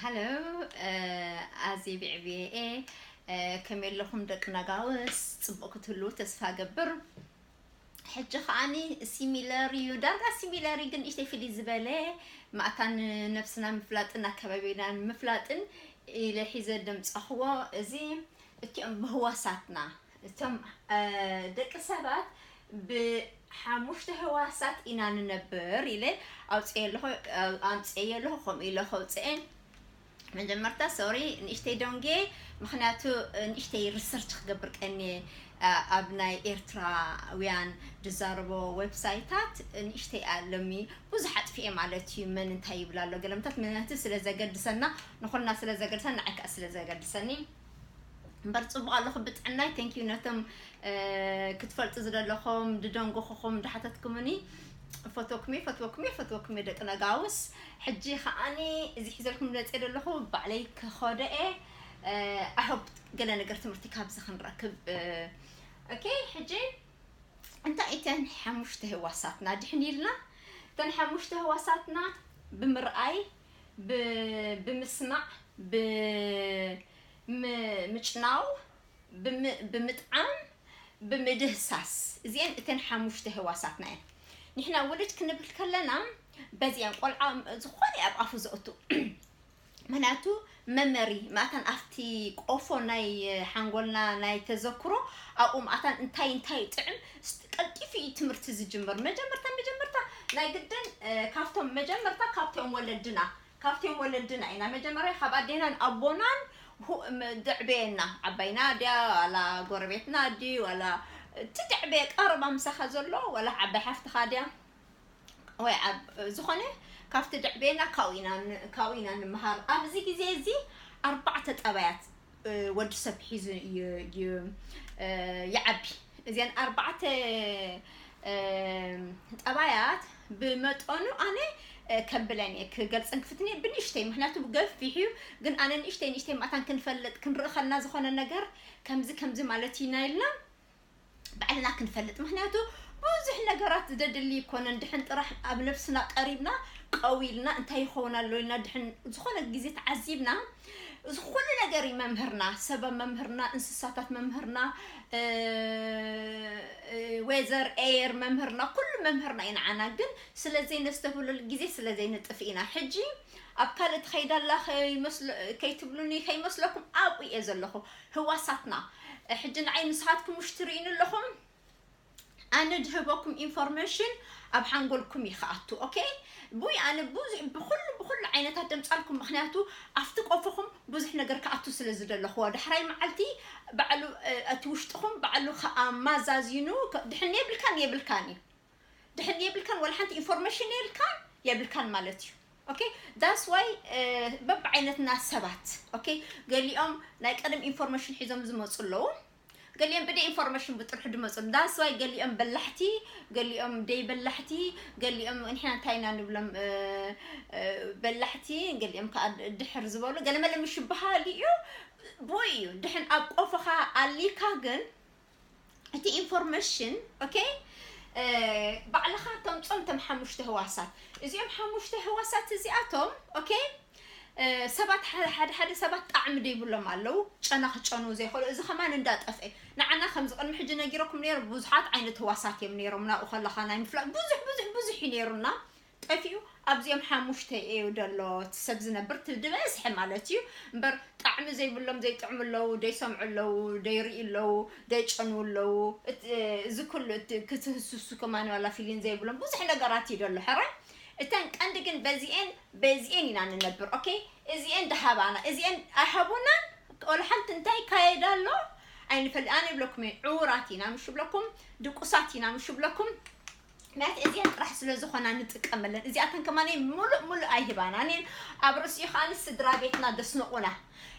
ሃሎ፣ ኣዜ ብዕብየ እየ። ከመይ ኣለኹም ደቂ ነጋውስ? ጽቡቕ ክትህልዉ ተስፋ ገብር። ሕጂ ከዓኒ ሲሚለር እዩ፣ ዳርጋ ሲሚለር እዩ፣ ግን እሽተይ ፍልይ ዝበለ፣ ማእታን ነብስና ምፍላጥን ኣከባቢና ምፍላጥን ኢለ ሒዘ ደምጻኽዎ። እዚ እቲኦም ብህዋሳትና፣ እቶም ደቂ ሰባት ብሓሙሽተ ህዋሳት ኢና ንነብር ኢለ ኣውፅየ ኣለኹ። ኣምፅየ ኣለኹ ከምኡ ኢለ ከውፅኤ። መጀመርታ ሶሪ ንእሽተይ ደንጌ፣ ምክንያቱ ንእሽተይ ሪሰርች ክገብር ቀንየ ኣብ ናይ ኤርትራውያን ዝዛረቦ ዌብሳይታት ንእሽተይ ኣለሚ ብዙሕ ኣጥፊኤ ማለት እዩ። መን እንታይ ይብል ኣሎ ገለምታት ምክንያቱ ስለ ዘገድሰና፣ ንኩልና ስለ ዘገድሰና፣ ንዓይ ከዓ ስለ ዘገድሰኒ። እምበር ጽቡቕ ኣለኹ ብጥዕናይ። Thank you ነቶም ክትፈልጡ ዝደለኹም ዝደንጎኹኹም ዝሓተትኩምኒ። ፈትወኩም እየ፣ ፈትወኩም እየ፣ ፈትወኩም እየ ደቂ ነጋውስ። ሕጂ ከዓኒ እዚ ሒዘልኩም ዝመፅእ ዘለኹ ባዕለይ ክኸዶ እየ። I hope ገለ ነገር ትምህርቲ ካብዚ ክንረክብ። ኦኬ፣ ሕጂ እንታይ እተን ሓሙሽተ ህዋሳትና ድሕን ኢልና? እተን ሓሙሽተ ህዋሳትና ብምርኣይ፣ ብ-፣ ብምስማዕ፣ ብም-፣ ምጭናው፣ ብም-፣ ብምጥዓም፣ ብምድህሳስ። እዚአን እተን ሓሙሽተ ህዋሳትና እየን። ንሕና ውልድ ክንብል ከለና በዚአን ቆልዓ ዝኾነ ኣብ ኣፉ ዘእቱ። ምክንያቱ መመሪ ማእታን ኣብቲ ቆፎ ናይ ሓንጎልና ናይ ተዘክሮ ኣብኡ ማእታን እንታይ እንታይ ጥዕም ስ-፣ ቀልጢፉ እዩ ትምህርቲ ዝጅምር። መጀመርታ መጀመርታ ናይ ግድን፣ እ፣ ካብቶም መጀመርታ ካብቶም ወለድና ካብቶም ወለድና ኢና መጀመርያ ካብ ኣዴናን ኣቦናን ሁ-፣ ም-፣ ድዕበየና። ዓባይና ድያ ዋላ ጎረቤትና ድዩ ዋላ እቲ ድዕበየ ቀረባ ምሳኻ ዘሎ ዋላ ዓባይ ሓፍትኻ ድያ ወይ ኣብ ዝኾነ ካብቲ ድዕቤና ካብኡ ኢና ን-፣ ካብኡ ኢና ንምሃር። ኣብዚ ግዜ እዚ ኣርባዕተ ጠባያት፣ እ፣ ወዲ ሰብ ሒዙ ዩ-፣ ዩ-፣ እ፣ ይዓቢ። እዚአን ኣርባዕተ፣ እ፣ ጠባያት ብመጠኑ ኣነ፣ እ፣ ከብለን እየ፣ ክገልጸን ክፍትን እየ ብንእሽተይ፣ ምክንያቱ ገፊሕ እዩ። ግን ኣነ ንእሽተይ ንእሽተይ ማእታን ክንፈልጥ ክንርኢ ከለና ዝኾነ ነገር ከምዚ ከምዚ ማለት ኢና ኢልና ባዕልና ክንፈልጥ። ምክንያቱ ብዙሕ ነገራት ዘድሊ ይኮነን። ድሕን ጥራሕ ኣብ ነብስና ቀሪብና ቀዊልና እንታይ ይኸውን ኣሎ ኢልና ድሕን ዝኾነ ግዜ ተዓዚብና፣ እዚ ኩሉ ነገር እዩ መምህርና። ሰብ መምህርና፣ እንስሳታት መምህርና፣ እ፣ እ፣ ዌዘር ኤየር መምህርና፣ ኩሉ መምህርና እዩ ንዓና። ግን ስለ ዘይነስተብህለሉ ግዜ ስለ ዘይንጥፍ ኢና። ሕጂ ኣብ ካልእ ትኸይድ ኣላ ከይመስሎ-፣ ከይትብሉኒ ከይመስለኩም ኣብኡ እየ ዘለኹ። ህዋሳትና። ሕጂ ንዓይ ንስኻትኩም ውሽ ትርእዩኒ ኣለኹም፣ ኣነ ድህበኩም ኢንፎርሜሽን ኣብ ሓንጎልኩም እዩ ክኣቱ። ኦኬ፣ ቡይ ኣነ ብዙሕ ብኩሉ ብኩሉ ዓይነታት ደምጻልኩም፣ ምክንያቱ ኣብቲ ቆፎኹም ብዙሕ ነገር ክኣቱ ስለ ዝደለኹዎ፣ ዳሕራይ መዓልቲ ባዕሉ፣ እ፣ እቲ ውሽጥኹም ባዕሉ ከኣማዛዚኑ ከ-፣ ድሕን የብልካን የብልካን እዩ። ድሕን የብልካን ዋላ ሓንቲ ኢንፎርሜሽን የልካን የብልካን ማለት እዩ። ኦኬ፣ that's why፣ እ፣ በብዓይነትና ሰባት፣ ኦኬ፣ ገሊኦም ናይ ቀደም ኢንፎርሜሽን ሒዞም ዝመፁ ኣለዉ፣ ገሊኦም ብደይ ኢንፎርሜሽን ብጥርሑ ዝመፁ ኣለዉ። That's why ገሊኦም በላሕቲ፣ ገሊኦም ደይ በላሕቲ፣ ገሊኦም ንሕና እንታይ ኢና ንብሎም፣ እ፣ እ፣ በላሕቲ፣ ገሊኦም ከዓ ድሕር ዝበሉ፣ ገለመለ ምሽ በሃሊ እዩ። ብኡ እዩ። ድሕን ኣብ ቆፎኻ ኣሊካ ግን እቲ ኢንፎርሜሽን፣ ኦኬ፣ እ፣ ባዕልኻ ተምጾም እቶም ሓሙሽተ ህዋሳት። እዚኦም ሓሙሽተ ህዋሳት እዚኣቶም፣ ኦኬ፣ እ፣ ሰባት፣ ሓደ፣ ሓደ፣ ሓደ ሰባት ጣዕሚ ዘይብሎም ኣለዉ፣ ጨና ክጨኑ ዘይኽእሉ። እዚ ከማን እንዳጠፍአ። ንዓና ከምዚ ቅድሚ ሕጂ ነጊረኩም ነይሩ፣ ብዙሓት ዓይነት ህዋሳት እዮም ነይሮም። ናብኡ ከለኻ ናይ ምፍላጥ ብዙሕ፣ ብዙሕ፣ ብዙሕ እዩ ነይሩና። ጠፊኡ ኣብዚኦም ሓሙሽተ እዩ ዘሎ እቲ ሰብ ዝነብር፣ እቲ ዝበዝሐ ማለት እዩ። እምበር ጣዕሚ ዘይብሎም ዘይጥዕሙ ኣለዉ፣ ዘይሰምዑ ኣለዉ፣ ዘይርእዩ ኣለዉ፣ ዘይጨንዉ ኣለዉ። እት-፣ እዚ ኩሉ እቲ ክትህስሱ ከማን ዋላ ፊሊን ዘይብሎም ብዙሕ ነገራት እዩ ዘሎ። ሕራይ እተን ቀንዲ ግን በዚኤን፣ በዚኤን ኢና ንነብር። ኦኬ፣ እዚኤን ደሃባና፣ እዚኤን ኣይሃቡናን። ወላ ሓንቲ እንታይ ይካየድ ኣሎ ኣይንፈልጥ። ኣነ ይብለኩም እየ፣ ዕዉራት ኢና ምሽ ብለኩም፣ ድቁሳት ኢና ምሽ ብለኩም። ምክንያቱ እዚኣን ጥራሕ ስለ ዝኾና ንጥቀመለን። እዚኣተን ከማን ሙሉእ ሙሉእ ኣይህባናን እየን። ኣብ ርእሲኡ ከኣ ስድራ ቤትና ደስንቑና።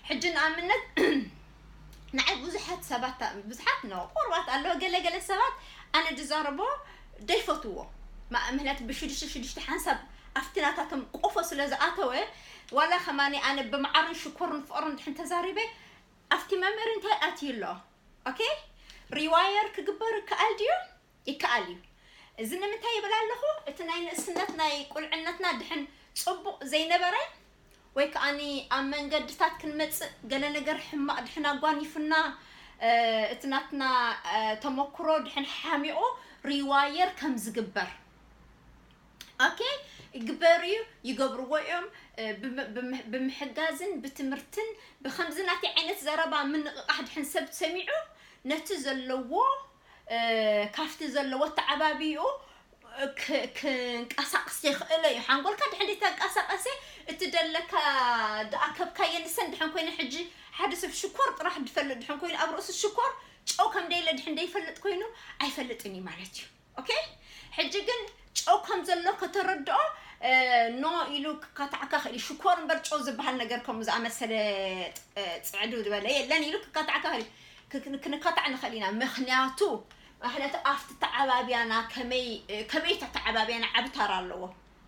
ሕጂ ንኣብነት ንዓይ ብዙሓት ሰባት፣ ብዙሓት ነው፣ ቁሩባት ኣለዉ፣ ገለ ገለ ሰባት ኣነ ዝዛረቦ ዘይፈትዎ። ማ-፣ ምክንያቱ ብሽዱሽተ ሽዱሽተ ሓንሳብ ኣብቲ ናታቶም ቆፎ ስለ ዝኣተወ፣ ዋላ ከማን ኣነ ብመዓርን ሽኮርን ፍቕርን ድሕን ተዛሪበ፣ ኣብቲ መምህር እንታይ ኣትዩ ኣሎ? ኦኬ? ሪዋየር ክግበር ይከኣል ድዩ? ይከኣል እዩ። እዚ ንምንታይ ይብል ኣለኹ? እቲ ናይ ንእስነት ናይ ቁልዕነትና ድሕን ጽቡቕ ዘይነበረ፣ ወይ ከዓኒ ኣብ መንገድታት ክንመጽእ ገለ ነገር ሕማቕ ድሕን ኣጓኒፉና፣ እ፣ እቲ ናትና፣ እ፣ ተመክሮ ድሕን ሓሚቑ ሪዋየር ከም ዝግበር። ኦኬ፣ ይግበር እዩ፣ ይገብርዎ እዮም። እ፣ ብም-፣ ብም-፣ ብምሕጋዝን ብትምህርትን ብከምዚ ናተይ ዓይነት ዘረባ ምንቕቓሕ ድሕን ሰብ ሰሚዑ ነቲ ዘለዎ፣ እ፣ ካብቲ ዘለዎ ኣተዓባቢኡ ክ-፣ ክንቀሳቐስ የኽእሎ እዩ። ሓንጎልካ ድሕን ተንቀሳቐሰ፣ እቲ ደለካ ዝኣከብካዮ ንሰን ድሕን ኮይኑ፣ ሕጂ ሓደ ሰብ ሽኮር ጥራሕ ዝፈልጥ ድሕን ኮይኑ፣ ኣብ ርእሱ ሽኮር ጨው ከም ደየለ ድሕን ዘይፈልጥ ኮይኑ ኣይፈልጥን እዩ ማለት እዩ። ኦኬ? ሕጂ ግን ጨው ከም ዘሎ ከተረድኦ፣ እ፣ ኖ ኢሉ ክካታዕካ ክእል እዩ። ሽኮር እምበር ጨው ዝበሃል ነገር ከምኡ ዝኣመሰለ፣ እ፣ ጽዕዱ ዝበለ የለን ኢሉ ክካታዕካ ክእል እዩ። ክ-፣ ክንካታዕ ንኽእል ኢና። ምኽንያቱ፣ ምኽንያቱ ኣብቲ ተዓባብያና ከመይ፣ እ፣ ከመይ ተተዓባብያና ዓቢ ታራ ኣለዎ።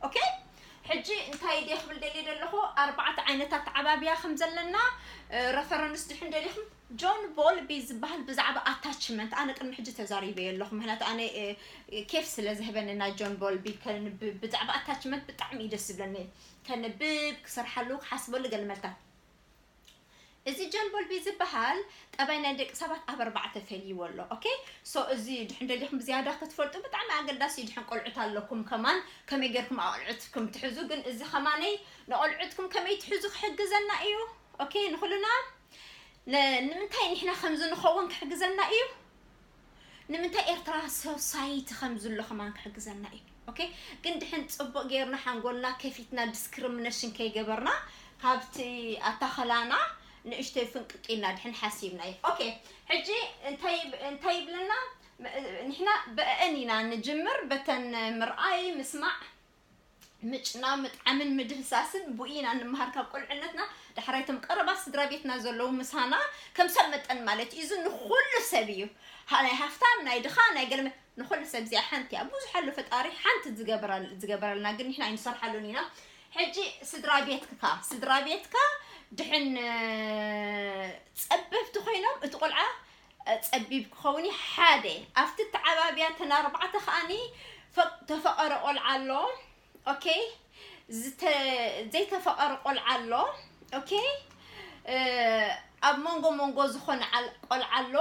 ኦኬ? ሕጂ እንታይ ድየ ክብል ደልየ ዘለኹ፣ ኣርባዕተ ዓይነታት ተዓባብያ ከም ዘለና፣ እ፣ ረፈረንስ ድሕን ደሊኹም፣ ጆን ቦልቢ ዝበሃል ብዛዕባ ኣታችመንት ኣነ ቅድሚ ሕጂ ተዛሪበዮ ኣለኹ። ምኽንያቱ ኣነ፣ እ፣ ኬፍ ስለ ዝህበኒ ናይ ጆን ቦልቢ ከንብብ፣ ብዛዕባ ኣታችመንት ብጣዕሚ እዩ ደስ ዝብለኒ። ከንብብ፣ ክሰርሓሉ፣ ክሓስበሉ ገለ መልታት። እዚ ጆን ቦልቢ ዝበሃል ጠባይ ናይ ደቂ ሰባት ኣብ ኣርባዕተ ፈልይዎ ኣሎ። ኦኬ? ሶ እዚ ድሕን ደሊኹም ብዝያዳ ክትፈልጡ ብጣዕሚ ኣገዳሲ እዩ። ድሕን ቆልዑት ኣለኩም ከማን ከመይ ጌርኩም ኣቆልዑትኩም ትሕዙ፣ ግን እዚ ከማነይ ንቆልዑትኩም ከመይ ትሕዙ ክሕግዘና እዩ። ኦኬ? ንኹልና ን-፣ ንምንታይ ንሕና ከምዚ ንኸውን ክሕግዘና እዩ። ንምንታይ ኤርትራ ሶሳይቲ ከም ዝሎ ከማን ክሕግዘና እዩ። ኦኬ? ግን ድሕን ጽቡቕ ጌርና ሓንጎልና ከፊትና ዲስክሪሚኔሽን ከይገበርና ካብቲ ኣታኸላና ንእሽተይ ፍንቅቅ ኢልና ድሕን ሓሲብና እዩ። ኦኬ? ሕጂ እንታይ ይብ-፣ እንታይ ይብለና? ም-፣ ንሕና ብአን ኢና ንጅምር፣ በተን ምርኣይ፣ ምስማዕ፣ ምጭናው፣ ምጥዓምን ምድህሳስን ብኡ ኢና ንምሃር ካብ ቁልዕነትና። ዳሕራይ እቶም ቀረባት ስድራ ቤትና ዘለዉ ምሳና ከም ሰብ መጠን ማለት እዩ። እዚ ንኹሉ ሰብ እዩ። ሃ-፣ ናይ ሃፍታም፣ ናይ ድኻ፣ ናይ ገለመ-፣ ንኹሉ ሰብ እዚኣ ሓንቲ እያ። ብዙሕ ኣሎ ፈጣሪ ሓንቲ ዝገበራል-፣ ዝገበረልና፣ ግን ንሕና ኣይንሰርሓሉን ኢና። ሕጂ ስድራ ቤትካ፣ ስድራ ቤትካ ድሕን፣ እ፣ ጸበብቲ ኮይኖም እቲ ቆልዓ፣ እ፣ ጸቢብ ክኸውን እዩ። ሓደ፣ ኣብቲ ተዓባብያ ተን ኣርባዕተ ከኣኒ ፈ-፣ ተፈቐረ ቆልዓ ኣሎ። ኦኬ? ዝተ-፣ ዘይተፈቐረ ቆልዓ ኣሎ። ኦኬ? እ፣ ኣብ መንጎ መንጎ ዝኾነ ዓል-፣ ቆልዓ ኣሎ።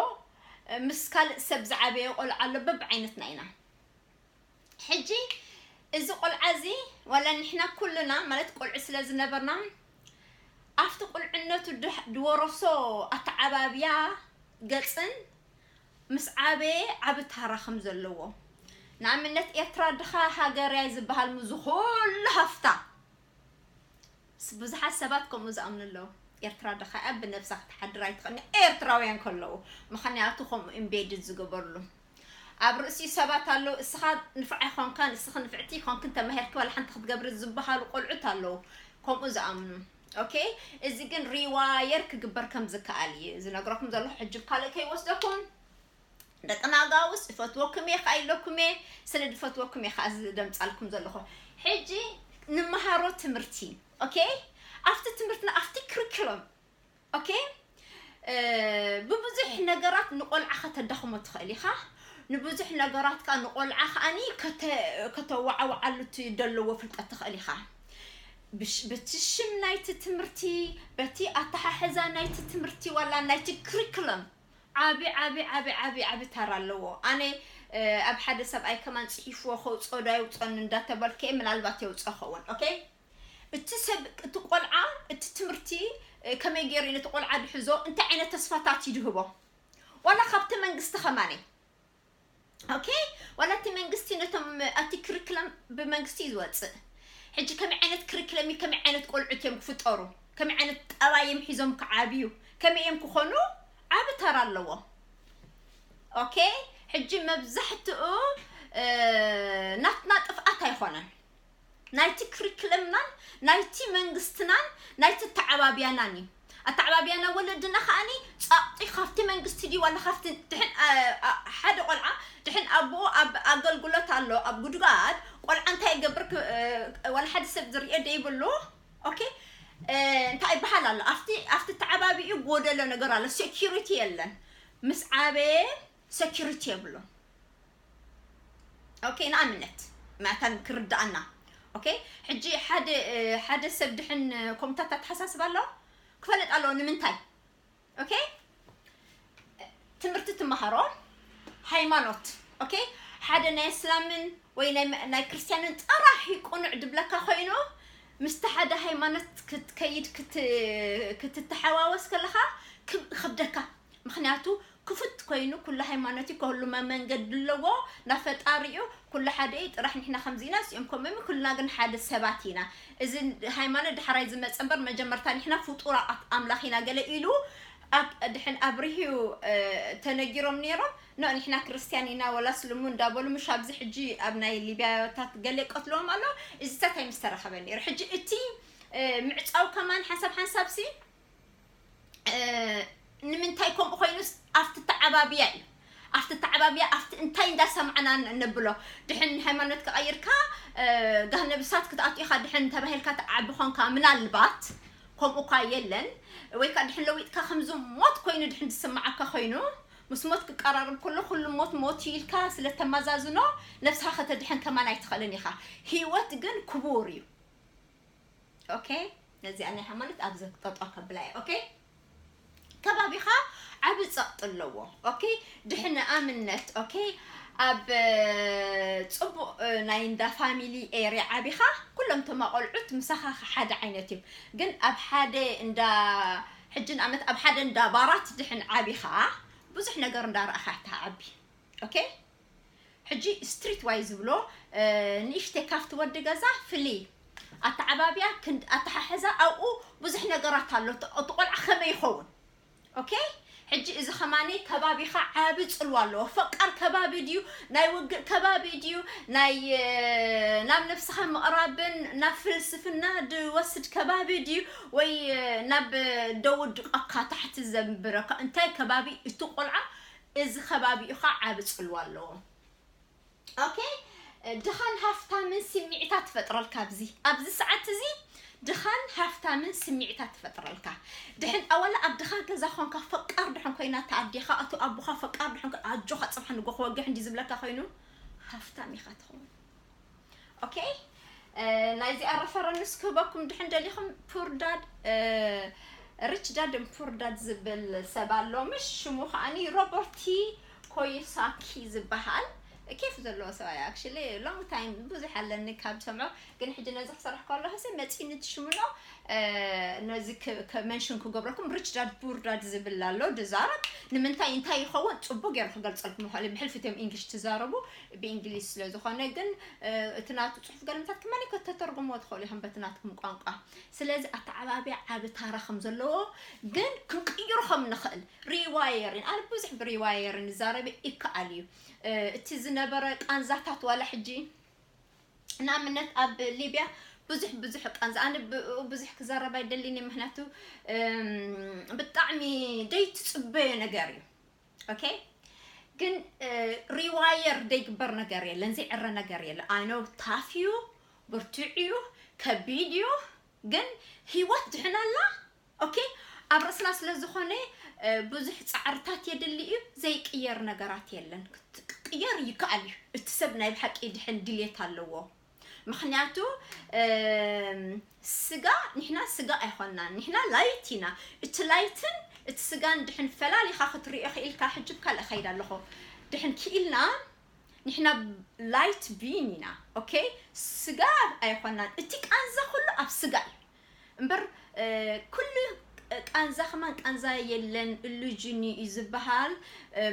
እ፣ ምስ ካልእ ሰብ ዝዓበየ ቆልዓ ኣሎ። በብዓይነትና ኢና። ሕጂ እዚ ቆልዓ እዚ ዋላ ንሕና ኩልና ማለት ቆልዑ ስለ ዝነበርና ኣብቲ ቁልዕነቱ ድሕ-፣ ድወረሶ ኣተዓባብያ ገጽን ምስ ዓበየ ዓቢ ታራ ከም ዘለዎ። ንኣብነት ኤርትራ ድኻ ሃገር እያ ዝበሃል ምስ ኩሉ ሃፍታ። ስ-፣ ብዙሓት ሰባት ከምኡ ዝኣምኑ ኣለዉ። ኤርትራ ድኻ እያ፣ ብነብሳ ክትሓድር ኣይትኽእልን፣ ኤርትራውያን ከለዉ። ምኽንያቱ ከምኡ ኢምቤድድ ዝገበርሉ። ኣብ ርእሲ ሰባት ኣለዉ፣ እስኻ ንፍዕ ኣይኮንካን፣ እስኺ ንፍዕቲ ኣይኮንክን፣ ተማሂርኪ ዋላ ሓንቲ ክትገብሪ ዝበሃሉ ቆልዑት ኣለዉ፣ ከምኡ ዝኣምኑ። ኦኬ? እዚ ግን ሪዋየር ክግበር ከም ዝከኣል እዩ ዝነግረኩም ዘለኹ። ሕጂ ካልእ ከይወስደኩም። ደቂ ናጋውስ እፈትወኩም እየ፣ ከኣ ኢለኩም እየ፣ ስለ ዝፈትወኩም እየ ከኣ እዚ ደምጻልኩም ዘለኹ። ሕጂ ንመሃሮ ትምህርቲ፣ ኦኬ? ኣብቲ ትምህርትና፣ ኣብቲ ክሪኩለም፣ ኦኬ? እ፣ ብብዙሕ ነገራት ንቆልዓ ከተዳኽሞ ትኽእል ኢኻ። ንብዙሕ ነገራት ከኣ ንቆልዓ ከኣኒ ከተ-፣ ከተዋዓውዓሉ እቲ ደለዎ ፍልጠት ትኽእል ኢኻ። ብሽ-፣ በቲ ሽም ናይቲ ትምህርቲ፣ በቲ ኣተሓሕዛ ናይቲ ትምህርቲ ዋላ ናይቲ ክሪኩለም ዓቢ፣ ዓቢ፣ ዓቢ፣ ዓቢ፣ ዓቢ ታራ ኣለዎ። ኣነ፣ እ፣ ኣብ ሓደ ሰብኣይ ከማን ጽሒፍዎ ከውጽኦ ዶ ኣይውጽኦን እንዳተበልኩ እየ፣ ምናልባት የውጽኦ ኸውን። ኦኬ? እቲ ሰብ፣ እቲ ቆልዓ፣ እቲ ትምህርቲ፣ እ፣ ከመይ ገይሩ እዩ ነቲ ቆልዓ ድሕዞ? እንታይ ዓይነት ተስፋታት እዩ ድህቦ? ዋላ ካብቲ መንግስቲ ከማን። ኦኬ? ዋላ እቲ መንግስቲ ነቶም፣ ኣቲ ክሪክለም ብመንግስቲ እዩ ዝወጽእ። ሕጂ ከመይ ዓይነት ክሪክለም እዩ፣ ከመይ ዓይነት ቆልዑት እዮም ክፍጠሩ፣ ከመይ ዓይነት ጠባይ እዮም ሒዞም ክዓብዩ፣ ከመይ እዮም ክኾኑ ዓቢ ተራ ኣለዎ። ኦኬ? ሕጂ መብዛሕትኡ፣ እ፣ ናትና ጥፍኣት ኣይኮነን። ናይቲ ክሪክለምናን ናይቲ መንግስትናን ናይቲ ኣተዓባብያናን እዩ። ኣተዓባብያና ወለድና ከኣኒ ጸቕጢ ካብቲ መንግስቲ ድዩ ዋላ ካብቲ ድሕን፣ ኣ-፣ ኣ-፣ ሓደ ቆልዓ ድሕን ኣቦኡ ኣብ ኣገልግሎት ኣሎ፣ ኣብ ጉድጓድ ቆልዓ እንታይ ይገብር ክ-፣ እ፣ ዋላ ሓደ ሰብ ዝርእዮ ደይብሉ። ኦኬ? እ፣ እንታይ ይበሃል ኣሎ? ኣብቲ፣ ኣብቲ ኣተዓባብዩ ጎደሎ ነገር ኣሎ። ሴኩሪቲ የለን። ምስ ዓበየ ሴኩሪቲ የብሉን። ኦኬ፣ ንኣብነት መታን ክርዳኣና፣ ኦኬ። ሕጂ ሓደ ሓደ ሰብ ድሕን ከምታት ኣተሓሳስባ ኣሎ ክፈለጥ ኣለዎ። ንምንታይ? ኦኬ። ትምህርቲ ትመሃሮ ሃይማኖት፣ ኦኬ፣ ሓደ ናይ እስላምን ወይ ናይ ክርስቲያንን ጥራሕ ቁኑዕ ድብለካ ኮይኑ ምስቲ ሓደ ሃይማኖት ክትከይድ ክትተሓዋወስ ከለኻ ክብደካ። ምክንያቱ ክፉት ኮይኑ ኩሉ ሃይማኖት ከህሉ መንገዲ ኣለዎ። ናፈጣሪኡ ኩሉ ሓደ እዩ። ጥራሕ ንሕና ከምዚና ሲኦም ከምም ኩልና ግን ሓደ ሰባት ኢና። እዚ ሃይማኖት ድሕራይ ዝመፀ እምበር መጀመርታ ንሕና ፍጡራት ኣምላኽ ኢና ገለ ኢሉ ድሕን ኣብርሂዩ ተነጊሮም ነይሮም። ኖ ንሕና ክርስትያን ኢና ወላ ስልሙ እንዳበሉ ምሽ ኣብዚ ሕጂ ኣብ ናይ ሊብያታት ገለ ቀትሎም ኣሎ። እዚታት ኣይምስተረኸበ ነይሩ። ሕጂ እቲ ምዕፃው ከማን ሓንሳብ ሓንሳብ ሲ ንምንታይ ከምኡ ኮይኑስ ኣብቲ ተዓባብያ እዩ። ኣብቲ ተዓባብያ ኣብቲ እንታይ እንዳሰማዕና ነብሎ ድሕን ሃይማኖት ከቐይርካ ጋህ ነብሳት ክትኣቱ ኢኻ ድሕን ተባሂልካ ተዓቢ ኾንካ ምናልባት ከምኡ ኳ የለን። ወይ ከዓ ድሕን ለዊጥካ ከምዚ ሞት ኮይኑ ድሕን ዝስማዓካ ኮይኑ ምስ ሞት ክቀራርብ ከሎ ኩሉ ሞት ሞት ኢልካ ስለተመዛዝኖ ነብስኻ ከተድሕን ከማን ኣይትኽእልን ኢኻ። ህይወት ግን ክቡር እዩ። ኦኬ፣ ነዚኣ ናይ ሃይማኖት ኣብ ዘጠጦ ከብላ እየ። ኦኬ፣ ከባቢኻ ዓቢ ጸቕጢ ኣለዎ። ኦኬ፣ ድሕን ንኣብነት ኦኬ ኣብ ጽቡቕ ናይ እንዳ ፋሚሊ ኤርያ ዓቢኻ ኩሎም ተማቆልዑት ምሳኻ ሓደ ዓይነት እዮም። ግን ኣብ ሓደ እንዳ ሕጂ ንኣብነት ኣብ ሓደ እንዳ ባራት ድሕን ዓቢኻ ብዙሕ ነገር እንዳረኣኻ ትዓቢ። ኦኬ፣ ሕጂ ስትሪት ዋይ ዝብሎ ንእሽተይ ካብቲ ወዲ ገዛ ፍሊ ኣተዓባብያ ኣተሓሕዛ ኣብኡ ብዙሕ ነገራት ኣሎ። እቲ ቆልዓ ከመይ ይኸውን? ኦኬ፣ ሕጂ እዚ ከማኒ ከባቢኻ ዓቢ ጽልዋ ኣለዎ። ፈቃር ከባቢ ድዩ ናይ ውግእ ከባቢ ድዩ ናይ ናብ ነብስኻ ምቕራብን ናብ ፍልስፍና ድወስድ ከባቢ ድዩ ወይ ናብ ደውድቀካ ታሕቲ ዘንብረካ እንታይ ከባቢ እቲ ቆልዓ እዚ ከባቢኡ ኸዓ ዓቢ ጽልዋ ኣለዎ። ኦኬ፣ ድኻን ሃፍታምን ስምዒታት ትፈጥረልካ። ኣብዚ ኣብዚ ሰዓት እዚ ድኻን ሃፍታምን ስምዒታት ትፈጥረልካ። ድሕን ኣዋላ ኣብ ድኻ ገዛ ኾንካ ፈቃር ድሕን ኮይና ተኣዲኻ እቲ ኣቦኻ ፈቃር ድሕን ኣጆኻ ጽባሕ ንጎ ክወግሕ እንዲ ዝብለካ ኮይኑ ሃፍታም ኢኻ ትኸውን። ኦኬ፣ ናይዚኣ ረፈረንስ ክህበኩም ድሕን ደሊኹም ፑር ዳድ ሪች ዳድ ን ፑር ዳድ ዝብል ሰብ ኣሎ ምሽ ሽሙ ከዓኒ ሮበርት ቲ ኮይሳኪ ዝበሃል ኬፍ ዘለዎ ሰብኣይ። ኣክሽሊ ሎንግ ታይም ብዙሕ ኣለኒ ካብ ሰምዖ ግን ሕጂ ነዚ ክሰርሕ ከለኹ ሲ መፂኒ ትሽምኖ ነዚ መንሽን ክገብረኩም ሪች ዳድ ፑር ዳድ ዝብል ኣሎ ድዛረብ ንምንታይ እንታይ ይኸውን ፅቡቅ ገይሩ ክገልፀልኩም ይኽእል ብሕልፊ እትዮም ኢንግሊሽ ትዛረቡ ብእንግሊዝ ስለ ዝኾነ ግን እቲ ናቱ ፅሑፍ ገለምታት ክማን ከተተርጉሞ ትኽእሉ ኢኹም በቲ ናትኩም ቋንቋ። ስለዚ ኣተዓባብያ ዓቢ ታራ ከም ዘለዎ ግን ክንቅይሮ ከም ንኽእል ሪዋየርን ኣነ ብዙሕ ብሪዋየርን ዝዛረበ ይከኣል እዩ። እቲ ዝነበረ ቃንዛታት ዋላ ሕጂ ንኣብነት ኣብ ሊብያ ብዙሕ ብዙሕ ቃንዛ ኣነ ብዙሕ ክዛረብ ኣይደልን ምክንያቱ ብጣዕሚ ደይ ትፅበዮ ነገር እዩ። ኦኬ ግን ሪዋየር ዘይግበር ነገር የለን ዘይዕረ ነገር የለን። ኣይ ኖ ታፍ እዩ ብርቱዕ እዩ ከቢድ እዩ ግን ህይወት ድሕን ኣላ። ኦኬ ኣብ ርእስና ስለ ዝኾነ ብዙሕ ፃዕርታት የድሊ እዩ ዘይቅየር ነገራት የለን። ክትቅየር ይከኣል እዩ። እቲ ሰብ ናይ ብሓቂ ድሕን ድልየት ኣለዎ። ምክንያቱ ስጋ ንሕና ስጋ ኣይኮናን ንሕና ላይት ኢና። እቲ ላይትን እቲ ስጋን ድሕን ፈላሊኻ ክትሪኦ ክኢልካ ሕጂ ብካልእ ኸይድ ኣለኹ ድሕን ክኢልና ንሕና ላይት ቢን ኢና። ኦኬ ስጋ ኣይኮናን እቲ ቃንዛ ኩሉ ኣብ ስጋ እዩ እምበር ኩሉ ቃንዛ ከማን ቃንዛ የለን ኢሉዥን እዩ ዝበሃል።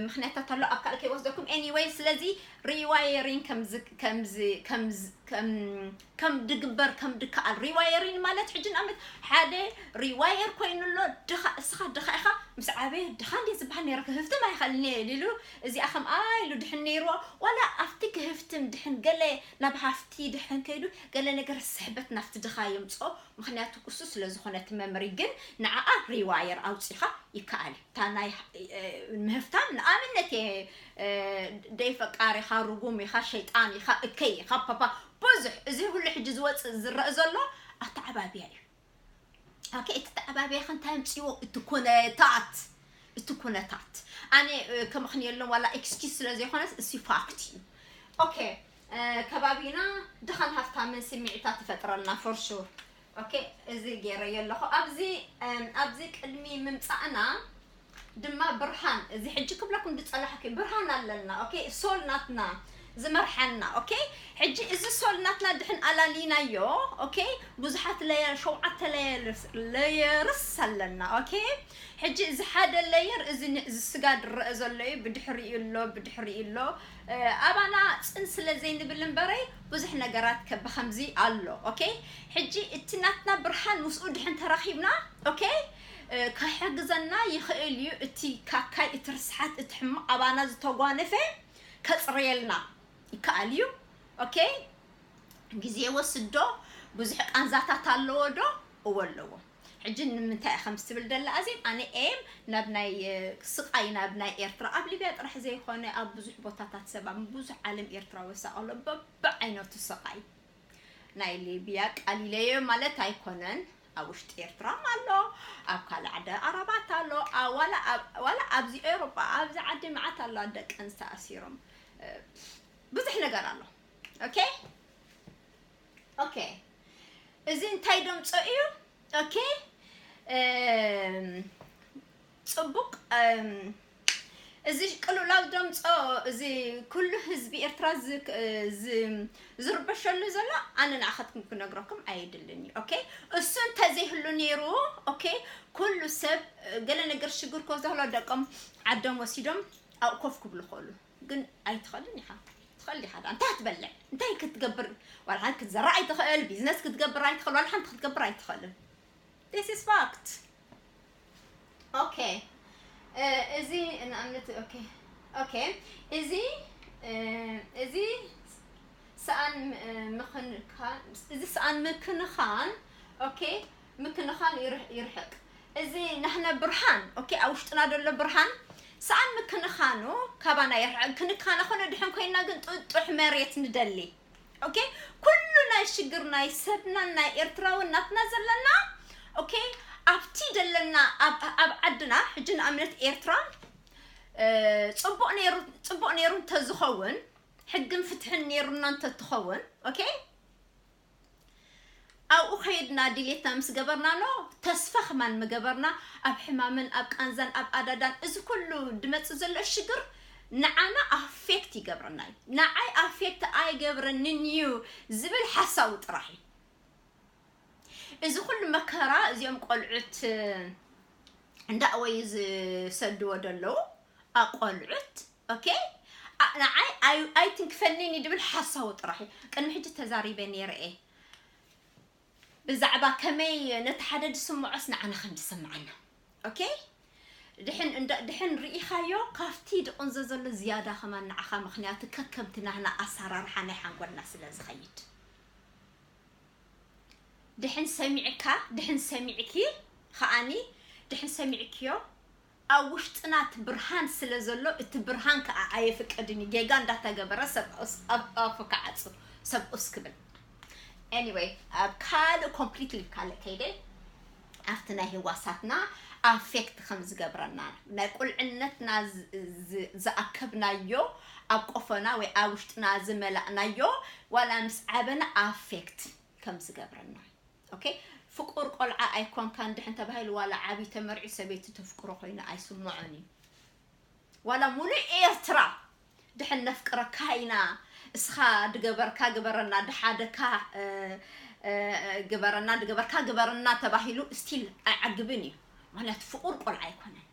ምክንያታት ኣሎ ኣብ ካልእ ከይወስደኩም anyway ስለዚ ሪዋየሪን ከም ድግበር ከም ድከኣል ሪዋየሪን ማለት ሕጂ ንኣብነት ሓደ ሪዋየር ኮይኑ ኣሎ ድኻ እስኻ ድኻ ኢኻ ምስ ዓበየ ድኻ እንዴ ዝበሃል ነይረ ክህፍትም ኣይኸልን እየ ኢሉ እዚኣ ከምኣ ኢሉ ድሕን ነይርዎ ዋላ ኣብቲ ክህፍትም ድሕን ገለ ናብ ሃፍቲ ድሕን ከይዱ ገለ ነገር ስሕበት ናብቲ ድኻ የምፅኦ ምክንያቱ እሱ ስለ ዝኾነ እቲ መምሪ ግን ንዓኣ ሪዋየር ኣውፂኻ ይከኣል እዩ። እታ ናይ ምህፍታም ንኣብነት እየ ደይ ፈቃር ኢኻ ርጉም ኢኻ ሸይጣን ኢኻ እከይ ኢኻ ፓፓ ብዙሕ እዚ ኩሉ ሕጂ ዝወፅእ ዝረአ ዘሎ ኣተዓባብያ እዩ። ኦኬ እቲ ተዓባብያ ከ እንታይ ኣምፅዎ እቲ ኩነታት እቲ ኩነታት ኣነ ከምኽንየሎም ዋላ ኤክስኪዝ ስለ ዘይኮነስ እሱ ፋክት እዩ። ኦኬ ከባቢና ድኻን ሃፍታምን ስምዒታት ትፈጥረልና for sure። ኦኬ፣ እዚ ገይረዮ ኣለኹ። ኣብዚ ኣብዚ ቅድሚ ምምፃእና ድማ ብርሃን፣ እዚ ሕጂ ክብለኩም ዝፀላሕኩ ብርሃን ኣለና። ኦኬ፣ ሶል ናትና ዝመርሓና። ኦኬ፣ ሕጂ እዚ ሶል ናትና ድሕን ኣላሊናዮ፣ ኦኬ፣ ብዙሓት ሌየር፣ ሸውዓተ ሌየርስ ኣለና። ኦኬ፣ ሕጂ እዚ ሓደ ሌየር እዚ እዚ ስጋ ዝረአ ዘሎ እዩ፣ ብድሕሪኡ ኣሎ፣ ብድሕሪኡ ኣሎ። ኣባና ፅን ስለ ዘይንብል እምበረይ ብዙሕ ነገራት ከ ብኸምዚ ኣሎ። ኦኬ፣ ሕጂ እቲ ናትና ብርሃን ምስኡ ድሕን ተራኺብና፣ ኦኬ፣ ክሕግዘና ይኽእል እዩ። እቲ ካካይ፣ እቲ ርስሓት፣ እቲ ሕማቕ ኣባና ዝተጓነፈ ከፅርየልና ይከኣል እዩ። ኦኬ፣ ግዜ ወስዶ ብዙሕ ቃንዛታት ኣለዎ ዶ? እወ ኣለዎ። ሕጂ ንምንታይ እየ ከምዚ ትብል ደላ ኣዜብ? ኣነ ኤም ናብ ናይ ስቃይ ናብ ናይ ኤርትራ ኣብ ሊብያ ጥራሕ ዘይኮነ ኣብ ብዙሕ ቦታታት ሰብ ኣብ ብዙሕ ዓለም ኤርትራ ወሳቀሎ በብዓይነቱ ስቃይ ናይ ሊብያ ቃሊለዮ ማለት ኣይኮነን። ኣብ ውሽጢ ኤርትራ ኣሎ፣ ኣብ ካልእ ዓዲ ኣረባት ኣሎ፣ ዋላ ኣብዚ ኤውሮጳ ኣብዚ ዓዲ መዓት ኣሎ ደቂ ኣንስትዮ ኣሲሮም ብዙሕ ነገር ኣሎ። ኦኬ፣ ኦኬ፣ እዚ እንታይ ደምጾ እዩ? ኦኬ፣ ጽቡቅ። እዚ ቅልውላው ደምጾ፣ እዚ ኩሉ ህዝቢ ኤርትራ ዝርበሸሉ ዘሎ ኣነ ንኣኸትኩም ክነግረኩም ኣይድልን እዩ። ኦኬ፣ እሱ እንተዘይህሉ ነይሩ፣ ኦኬ፣ ኩሉ ሰብ ገለ ነገር ሽግር ኮ ዘህሎ ደቆም ዓዶም ወሲዶም ኣብኡ ኮፍ ክብሉ ክእሉ። ግን ኣይትኽእልን ኢኻ። ትኽእል ዲኻ? እንታይ ክትበልዕ? እንታይ ክትገብር? ዋላ ሓንቲ ክትዘራ ኣይትኽእል፣ ቢዝነስ ክትገብር ኣይትኽእል፣ ዋላ ሓንቲ ክትገብር ኣይትኽእልን። This is fact. ኦኬ፣ እዚ ንኣብነት፣ ኦኬ፣ ኦኬ፣ እዚ እዚ ሰኣን ምክንካን፣ እዚ ሰኣን ምክንኻን፣ ኦኬ፣ ምክንኻን ይርሕቅ። እዚ ናህና ብርሃን፣ ኦኬ፣ ኣብ ውሽጥና ዘሎ ብርሃን ሰኣን ምክንኻኑ ካባና ይርሕቅ። ክንካነ ኮነ ድሕን ኮይና ግን ጥጡሕ መሬት ንደሊ። ኦኬ፣ ኩሉ ናይ ሽግር ናይ ሰብናን ናይ ኤርትራውን ናትና ዘለና፣ ኦኬ፣ ኣብቲ ዘለና ኣብ ዓድና ሕጂ ንኣብነት ኤርትራ ጽቡቕ ነይሩ፣ ጽቡቕ ነይሩ እንተዝኸውን፣ ሕግን ፍትሕን ነይሩና እንተትኸውን፣ ኦኬ፣ ኣብኡ ከይድና ድሌትና ምስ ገበርና፣ ኖ ተስፋ ከማን ምገበርና፣ ኣብ ሕማምን ኣብ ቃንዛን ኣብ ኣዳዳን እዚ ኩሉ ድመጽእ ዘሎ ሽግር ንዓና ኣፌክት ይገብረና እዩ። ንዓይ ኣፌክት ኣይገብረንን እዩ ዝብል ሓሳዊ ጥራሕ እዩ። እዚ ኩሉ መከራ እዚኦም ቆልዑት እንዳእወዩ ዝሰድዎ ደለዉ ኣቆልዑት፣ ኦኬ፣ ንዓይ ኣይትንክፈኒን እዩ ድብል ሓሳዊ ጥራሕ እዩ። ቅድሚ ሕጂ ተዛሪበ ነይረ እየ ብዛዕባ ከመይ ነቲ ሓደ ድስምዖስ ንዓና ከም ድስምዓና። ኦኬ፣ ድሕን ድሕን ርኢኻዮ ካብቲ ድቕንዞ ዘሎ ዝያዳ ከማን ንዓኻ፣ ምኽንያቱ ከከምቲ ናህና ኣሰራርሓ ናይ ሓንጎልና ስለ ዝኸይድ። ድሕን ሰሚዕካ፣ ድሕን ሰሚዕኪ ከኣኒ፣ ድሕን ሰሚዕክዮ ኣብ ውሽጥና እቲ ብርሃን ስለ ዘሎ፣ እቲ ብርሃን ከኣ ኣየፍቅድን እዩ። ጌጋ እንዳተገበረ ሰብ ኣፉ ክዓጹ፣ ሰብ ኡስ ክብል። ኤኒወይ፣ ኣብ ካልእ ኮምፕሊትሊ ካልእ ከይደ ኣብቲ ናይ ህዋሳትና ኣፌክት ከም ዝገብረና፣ ናይ ቁልዕነትና ዝኣከብናዮ ኣብ ቆፎና ወይ ኣብ ውሽጥና ዝመላእናዮ ዋላ ምስ ዓበና ኣፌክት ከም ዝገብረና። ኦኬ፣ ፍቁር ቆልዓ ኣይኮንካን ድሕን ተባሂሉ ዋላ ዓብዪ ተመርዒ ሰበይቲ ተፍቅሮ ኮይኑ ኣይስምዖን እዩ። ዋላ ሙሉእ ኤርትራ ድሕን ነፍቅረካ ኢና፣ እስኻ ድገበርካ ግበረና፣ ድሓደካ ግበረና፣ ድገበርካ ግበረና ተባሂሉ ስቲል ኣይዓግብን እዩ። ማለት ፍቁር ቆልዓ ኣይኮነን።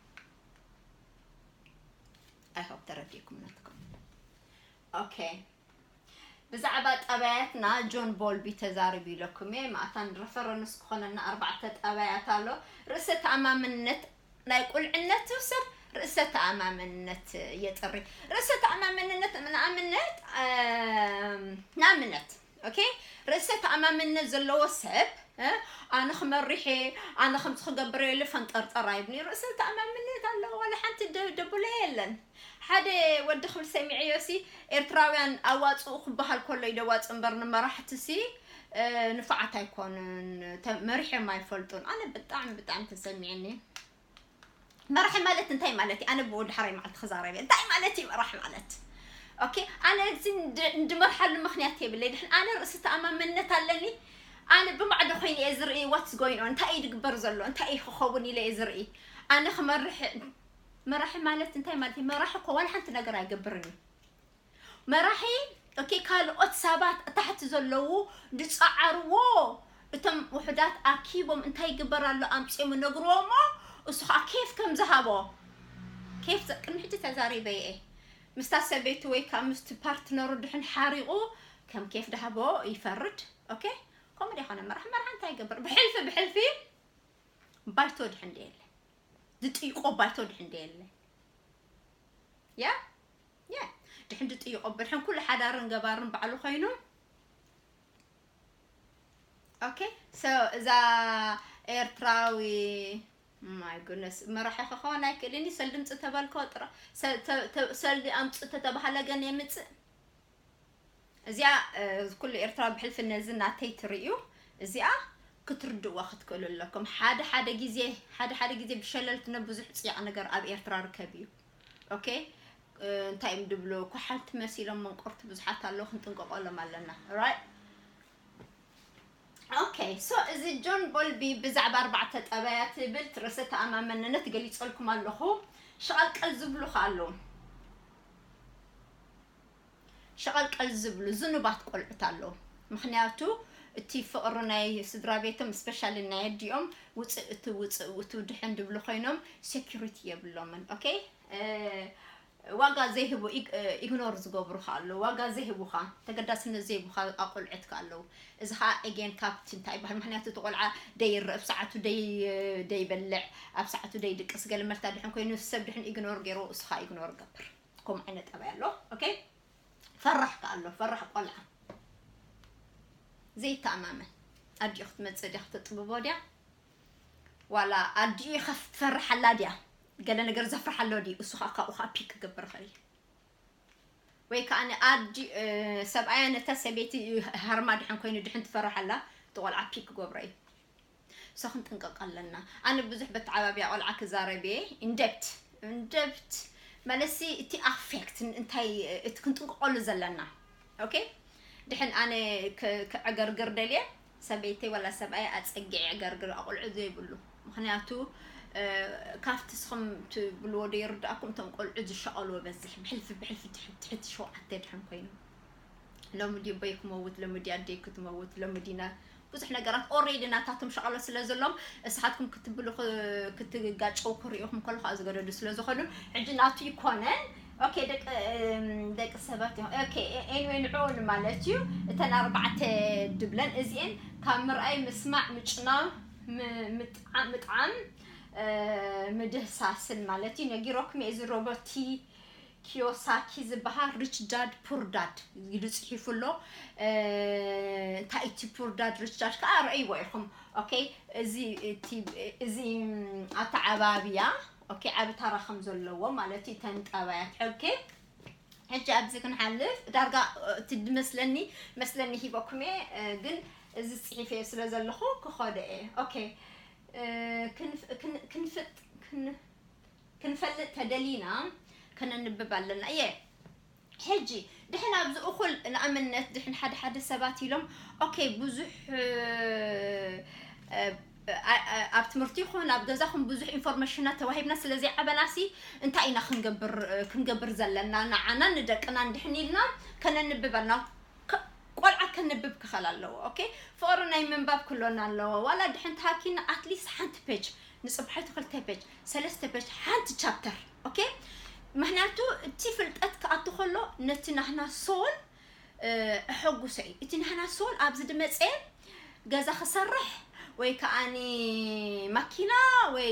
I hope ተረዲእኩም ነትኩም። ኦኬ፣ ብዛዕባ ጠባያትና ጆን ቦልቢ ተዛሪቡ ኢለኩም እየ። ማእታን ረፈረንስ ክኾነና ኣርባዕተ ጠባያት ኣሎ። ርእሰ ተኣማምነት ናይ ቁልዕነቱ ሰብ ርእሰ ተኣማምነት የጥሪ። ርእሰ ተኣማምነት ንኣብነት ንኣብነት ኦኬ፣ ርእሰ ተኣማምነት ዘለዎ ሰብ ኣነ ክመርሕ እየ፣ ኣነ ከምዚ ክገብር እየ ኢሉ ፈንጠርጠር ኣይብልን። ርእሰ ተኣማምነት ኣለዎ። ዋላ ሓንቲ ደብለ የለን። ሓደ ወዲ ክብል ሰሚዐዮ ሲ ኤርትራውያን ኣዋፅኡ ክበሃል ከሎ ይደዋፅ እምበር ንመራሕቲ ሲ ንፉዓት ኣይኮኑን፣ መሪሖም ኣይፈልጡን። ኣነ ብጣዕሚ ብጣዕሚ ተሰሚዕኒ። መራሒ ማለት እንታይ ማለት እዩ? ኣነ ብኡ ድሓራይ መዓልቲ ክዛረብ እየ። እንታይ ማለት እዩ መራሒ ማለት? ኦኬ፣ ኣነ እዚ እንድ- እንድመርሓሉ ምኽንያት የብለይ። ድሕን ኣነ ርእሲ ተኣማመነት ኣለኒ። ኣነ ብማዕዶ ኮይነ እየ ዝርኢ what's going on፣ እንታይ እዩ ዝግበር ዘሎ፣ እንታይ እዩ ክኸውን ኢለ እየ ዝርኢ። ኣነ ክመርሕ፣ መራሒ ማለት እንታይ ማለት እዩ? መራሒ እኮ ዋላ ሓንቲ ነገር ኣይገብርን እዩ። መራሒ፣ ኦኬ፣ ካልኦት ሰባት ታሕቲ ዘለዉ ዝፀዓርዎ፣ እቶም ውሑዳት ኣኪቦም እንታይ ይግበር ኣሎ ኣምፅኦም ነግርዎ እሞ፣ እሱ ከዓ ኬፍ ከም ዝሃቦ፣ ኬፍ ዘ- ቅድሚ ሕጂ ተዛሪበ እየ። ምስታ ሰበይቱ ወይ ከዓ ምስቲ ፓርትነሩ ድሕን ሓሪቑ ከም ኬፍ ዳህቦ ይፈርድ። ኦኬ፣ ከምኡ ዶ ይኮነ? መራሕ መራሕ እንታይ ይገብር? ብሕልፊ ብሕልፊ ባይቶ ድሕን ደየለ፣ ዝጥይቆ ባይቶ ድሕን ደየለ። ያ ያ ድሕን ዝጥይቆ ብድሕን ኩሉ ሓዳርን ገባርን ባዕሉ ኮይኑ። ኦኬ፣ so እዛ ኤርትራዊ፣ my goodness፣ መራሒ ክኸውን ኣይክእልን እዩ። ሰልዲ ምጽእ ተበልኮ ጥራ፣ ሰ- ተ- ተ- ሰልዲ ኣምጽእ ተተባሃለ ገን የምጽእ። እዚኣ እ፣ ኩሉ ኤርትራ ብሕልፊ ነዚ ናተይ ትርእዩ። እዚኣ ክትርድእዋ ክትክእሉ ኣለኩም። ሓደ ሓደ ግዜ፣ ሓደ ሓደ ግዜ ብሸለልትነት ብዙሕ ጽያቕ ነገር ኣብ ኤርትራ ርከብ እዩ። ኦኬ፣ እ፣ እንታይ እዮም ድብሉ? ኮሓልቲ መሲሎም መንቆርቲ ብዙሓት ኣለዉ፣ ክንጥንቀቆሎም ኣለና። ራይት? ኦኬ፣ so እዚ ጆን ቦልቢ ብዛዕባ ኣርባዕተ ጠባያት ትብል ርእሰ ተኣማመንነት ገሊጸልኩም ኣለኹ። ሸቐልቀል ዝብሉ ከ ኣለዉ። ሸቐልቀል ዝብሉ ዝኑባት ቆልዑት ኣለዉ። ምኽንያቱ እቲ ፍቕሪ ናይ ስድራ ቤቶም፣ ስፔሻሊ ናይ ኣዲኦም፣ ውፅእ እቲ ውፅእ እቲ ድሕን ድብሉ ኮይኖም ሴኩሪቲ የብሎምን። ኦኬ፣ እ፣ ዋጋ ዘይህቡ ኢግ- እ፣ ኢግኖር ዝገብሩ ከ ኣለዉ። ዋጋ ዘይህቡኻ፣ ተገዳስነት ዘይህቡኻ ኣቆልዑት ከ ኣለዉ። እዚ ከዓ ኤጌን ካብቲ እንታይ ይበሃል? ምኽንያቱ እቲ ቆልዓ ደይረእ፣ ኣብ ሰዓቱ ደይ ደይበልዕ፣ ኣብ ሰዓቱ ደይድቅስ፣ ገለ መልታ ድሕን ኮይኑ ሰብ ድሕን ኢግኖር ገይሩ እስኻ ኢግኖር ገብር። ከምኡ ዓይነት ጠባይ ኣሎ። ኦኬ፣ ፈራሕ ከ ኣሎ። ፈራሕ ቆልዓ ዘይተኣማመን። ኣዲኡ ክትመጽእ ድያ፣ ክተጥብቦ ድያ፣ ዋላ ኣዲኡ ኢኻ ክትፈርሓላ ድያ? ገለ ነገር ዘፍርሓሎ ድዩ? እሱ ከዓ ካብኡ ከዓ ፒክ ክገብር ይኽእል እዩ። ወይ ከዓ ንኣዲ እ፣ ሰብኣያ ነታ ሰበይቲ ሃርማ ድሕን ኮይኑ ድሕን ትፈርሓላ፣ እቲ ቆልዓ ፒክ ክገብሮ እዩ። So ክንጥንቀቕ ኣለና። ኣነ ብዙሕ በተዓባብያ ቆልዓ ክዛረብ እየ። ኢንደብት ኢንደብት ማለትሲ እቲ ኣፌክት እንታይ እቲ ክንጥንቀቐሉ ዘለና። ኦኬ፣ ድሕን ኣነ ክ- ክዕገርግር ደልየ ሰበይተይ ዋላ ሰብኣይ ኣፀጊዐ ዕገርግር ኣቆልዑ ዘይብሉ። ምኽንያቱ እ፣ ካብቲ ስኹም ትብልዎ ዶ ይርዳእኩም? እቶም ቆልዑ ዝሸቐልዎ በዝሕ ብሕልፊ ብሕልፊ ትሕቲ ትሕቲ ሸውዓተ ድሕን ኮይኑ ሎሚ ድዩ ኣቦይ ክመውት፣ ሎሚ ድዩ ኣደይ ክትመውት፣ ሎሚ ዲና ብዙሕ ነገራት ኦሬዲ ናታቶም ሸቐሎ ስለ ዘሎም እሳኻትኩም ክትብሉ ክ- ክትጋጨው ክርእኹም ከለኹ ዝገደዱ ስለ ዝኾኑ ሕጂ ናቱ ይኮነን። ኦኬ ደቂ እም፣ ደቂ ሰባት እዮም። ኦኬ ኤኒዌይ ንዕኡ ማለት እዩ። እተን ኣርባዕተ ድብለን እዚኤን ካብ ምርኣይ ምስማዕ ምጭና ም- ምጥዓ- ምጥዓም እ፣ ምድህሳስን ማለት እዩ። ነጊሮኩም እየ እዚ ሮበርቲ ኪዮሳኪ ዝበሃል ሪች ዳድ ፑር ዳድ ኢሉ ጽሒፉ ኣሎ። እ፣ እንታይ እቲ ፑር ዳድ ሪች ዳድ ከዓ ረእይዎ ኢኹም። ኦኬ፣ እዚ እቲ እዚ ኣተዓባብያ ኦኬ ዓቢ ታራ ከም ዘለዎ ማለት እዩ። ተን ጠባያት ኦኬ። ሕጂ ኣብዚ ክንሓልፍ ዳርጋ እቲ ድመስለኒ መስለኒ ሂበኩም እየ፣ እ፣ ግን እዚ ጽሒፈ ስለ ዘለኹ ክኸዶ እየ። ኦኬ፣ እ፣ ክንፍ- ክን- ክንፍጥ ክን- ክንፈልጥ ተደሊና ከነንብብ ኣለና እየ። ሕጂ ድሕን ኣብዚ እኹል ንኣብነት ድሕን ሓደ ሓደ ሰባት ኢሎም ኦኬ ብዙሕ እ፣ እ፣ እ፣ ኣብ ትምህርቲ ይኹን ኣብ ገዛኹም ብዙሕ ኢንፎርሜሽናት ተዋሂብና ስለ ዘይዓበናሲ እንታይ ኢና ክንገብር እ፣ ክንገብር ዘለና ንዓና ንደቅና እንድሕን ኢልና ከነንብብ ኣለና። ከ- ቆልዓ ከንብብ ክኸል ኣለዎ። ኦኬ ፍቕሪ ናይ ምንባብ ክሎና ኣለዎ። ዋላ ድሕን ተሃኪና ኣትሊስት ሓንቲ ፔጅ ንፅባሒቱ ክልተ ፔጅ ሰለስተ ፔጅ ሓንቲ ቻፕተር ኦኬ። ምክንያቱ እቲ ፍልጠት ክኣቱ ከሎ ነቲ ናህና ሶል እሐጉሰ እዩ። እቲ ናህና ሶል ኣብዚ ድመፀ ገዛ ክሰርሕ ወይ ከዓኒ ማኪና ወይ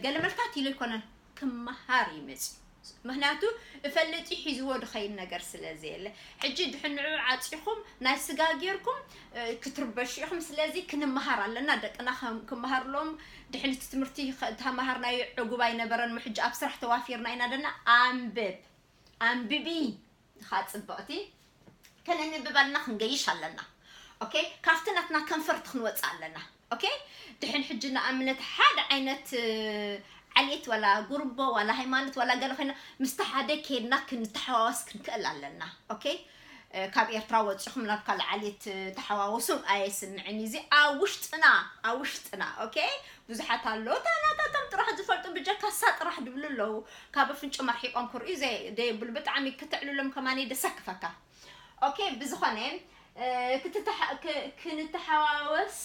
ገለመልታት ኢሉ ኣይኮነን ክመሃር እዩ መፅዩ። ምክንያቱ እፈልጥ እዩ ሒዝዎ ድኸይድ ነገር ስለ ዘየለ ሕጂ ድሕንዑ ዓፂኹም ናይ ስጋ ጌርኩም ክትርበሹ ኢኹም። ስለዚ ክንመሃር ኣለና። ደቅና ክመሃርሎም ድሕን እቲ ትምህርቲ ተማሃርናዮ ዕጉብ ኣይነበረን። ሕጂ ኣብ ስራሕ ተዋፊርና ኢና ደና። ኣንብብ ኣንብቢ ኢኻ ፅብቕቲ። ከነንብብ ኣለና ክንገይሽ ኣለና። ኦኬ ካብቲ ናትና ከንፈርት ክንወፅእ ኣለና። ኦኬ ድሕን ሕጂ ንኣብነት ሓደ ዓይነት ዓሌት ዋላ ጉርቦ ዋላ ሃይማኖት ዋላ ገለ ኮይና ምስቲ ሓደ ከይድና ክንተሓዋወስ ክንክእል ኣለና። ኦኬ፣ ካብ ኤርትራ ወፂኹም ናብ ካልእ ዓሌት ተሓዋወሱ ኣየስምዕን እዩ። እዚ ኣብ ውሽጥና ኣብ ውሽጥና ኦኬ። ብዙሓት ኣለዉ እታ ናታቶም ጥራሕ ዝፈልጡ ብጀካ እሳ ጥራሕ ድብሉ ኣለዉ። ካብ ኣፍንጭኦም ኣርሒቖም ክርእዩ ዘይ- ደየብሉ። ብጣዕሚ ክትዕልሎም ከማን ደሰክፈካ። ኦኬ፣ ብዝኾነ ክትተሓ- ክ- ክንተሓዋወስ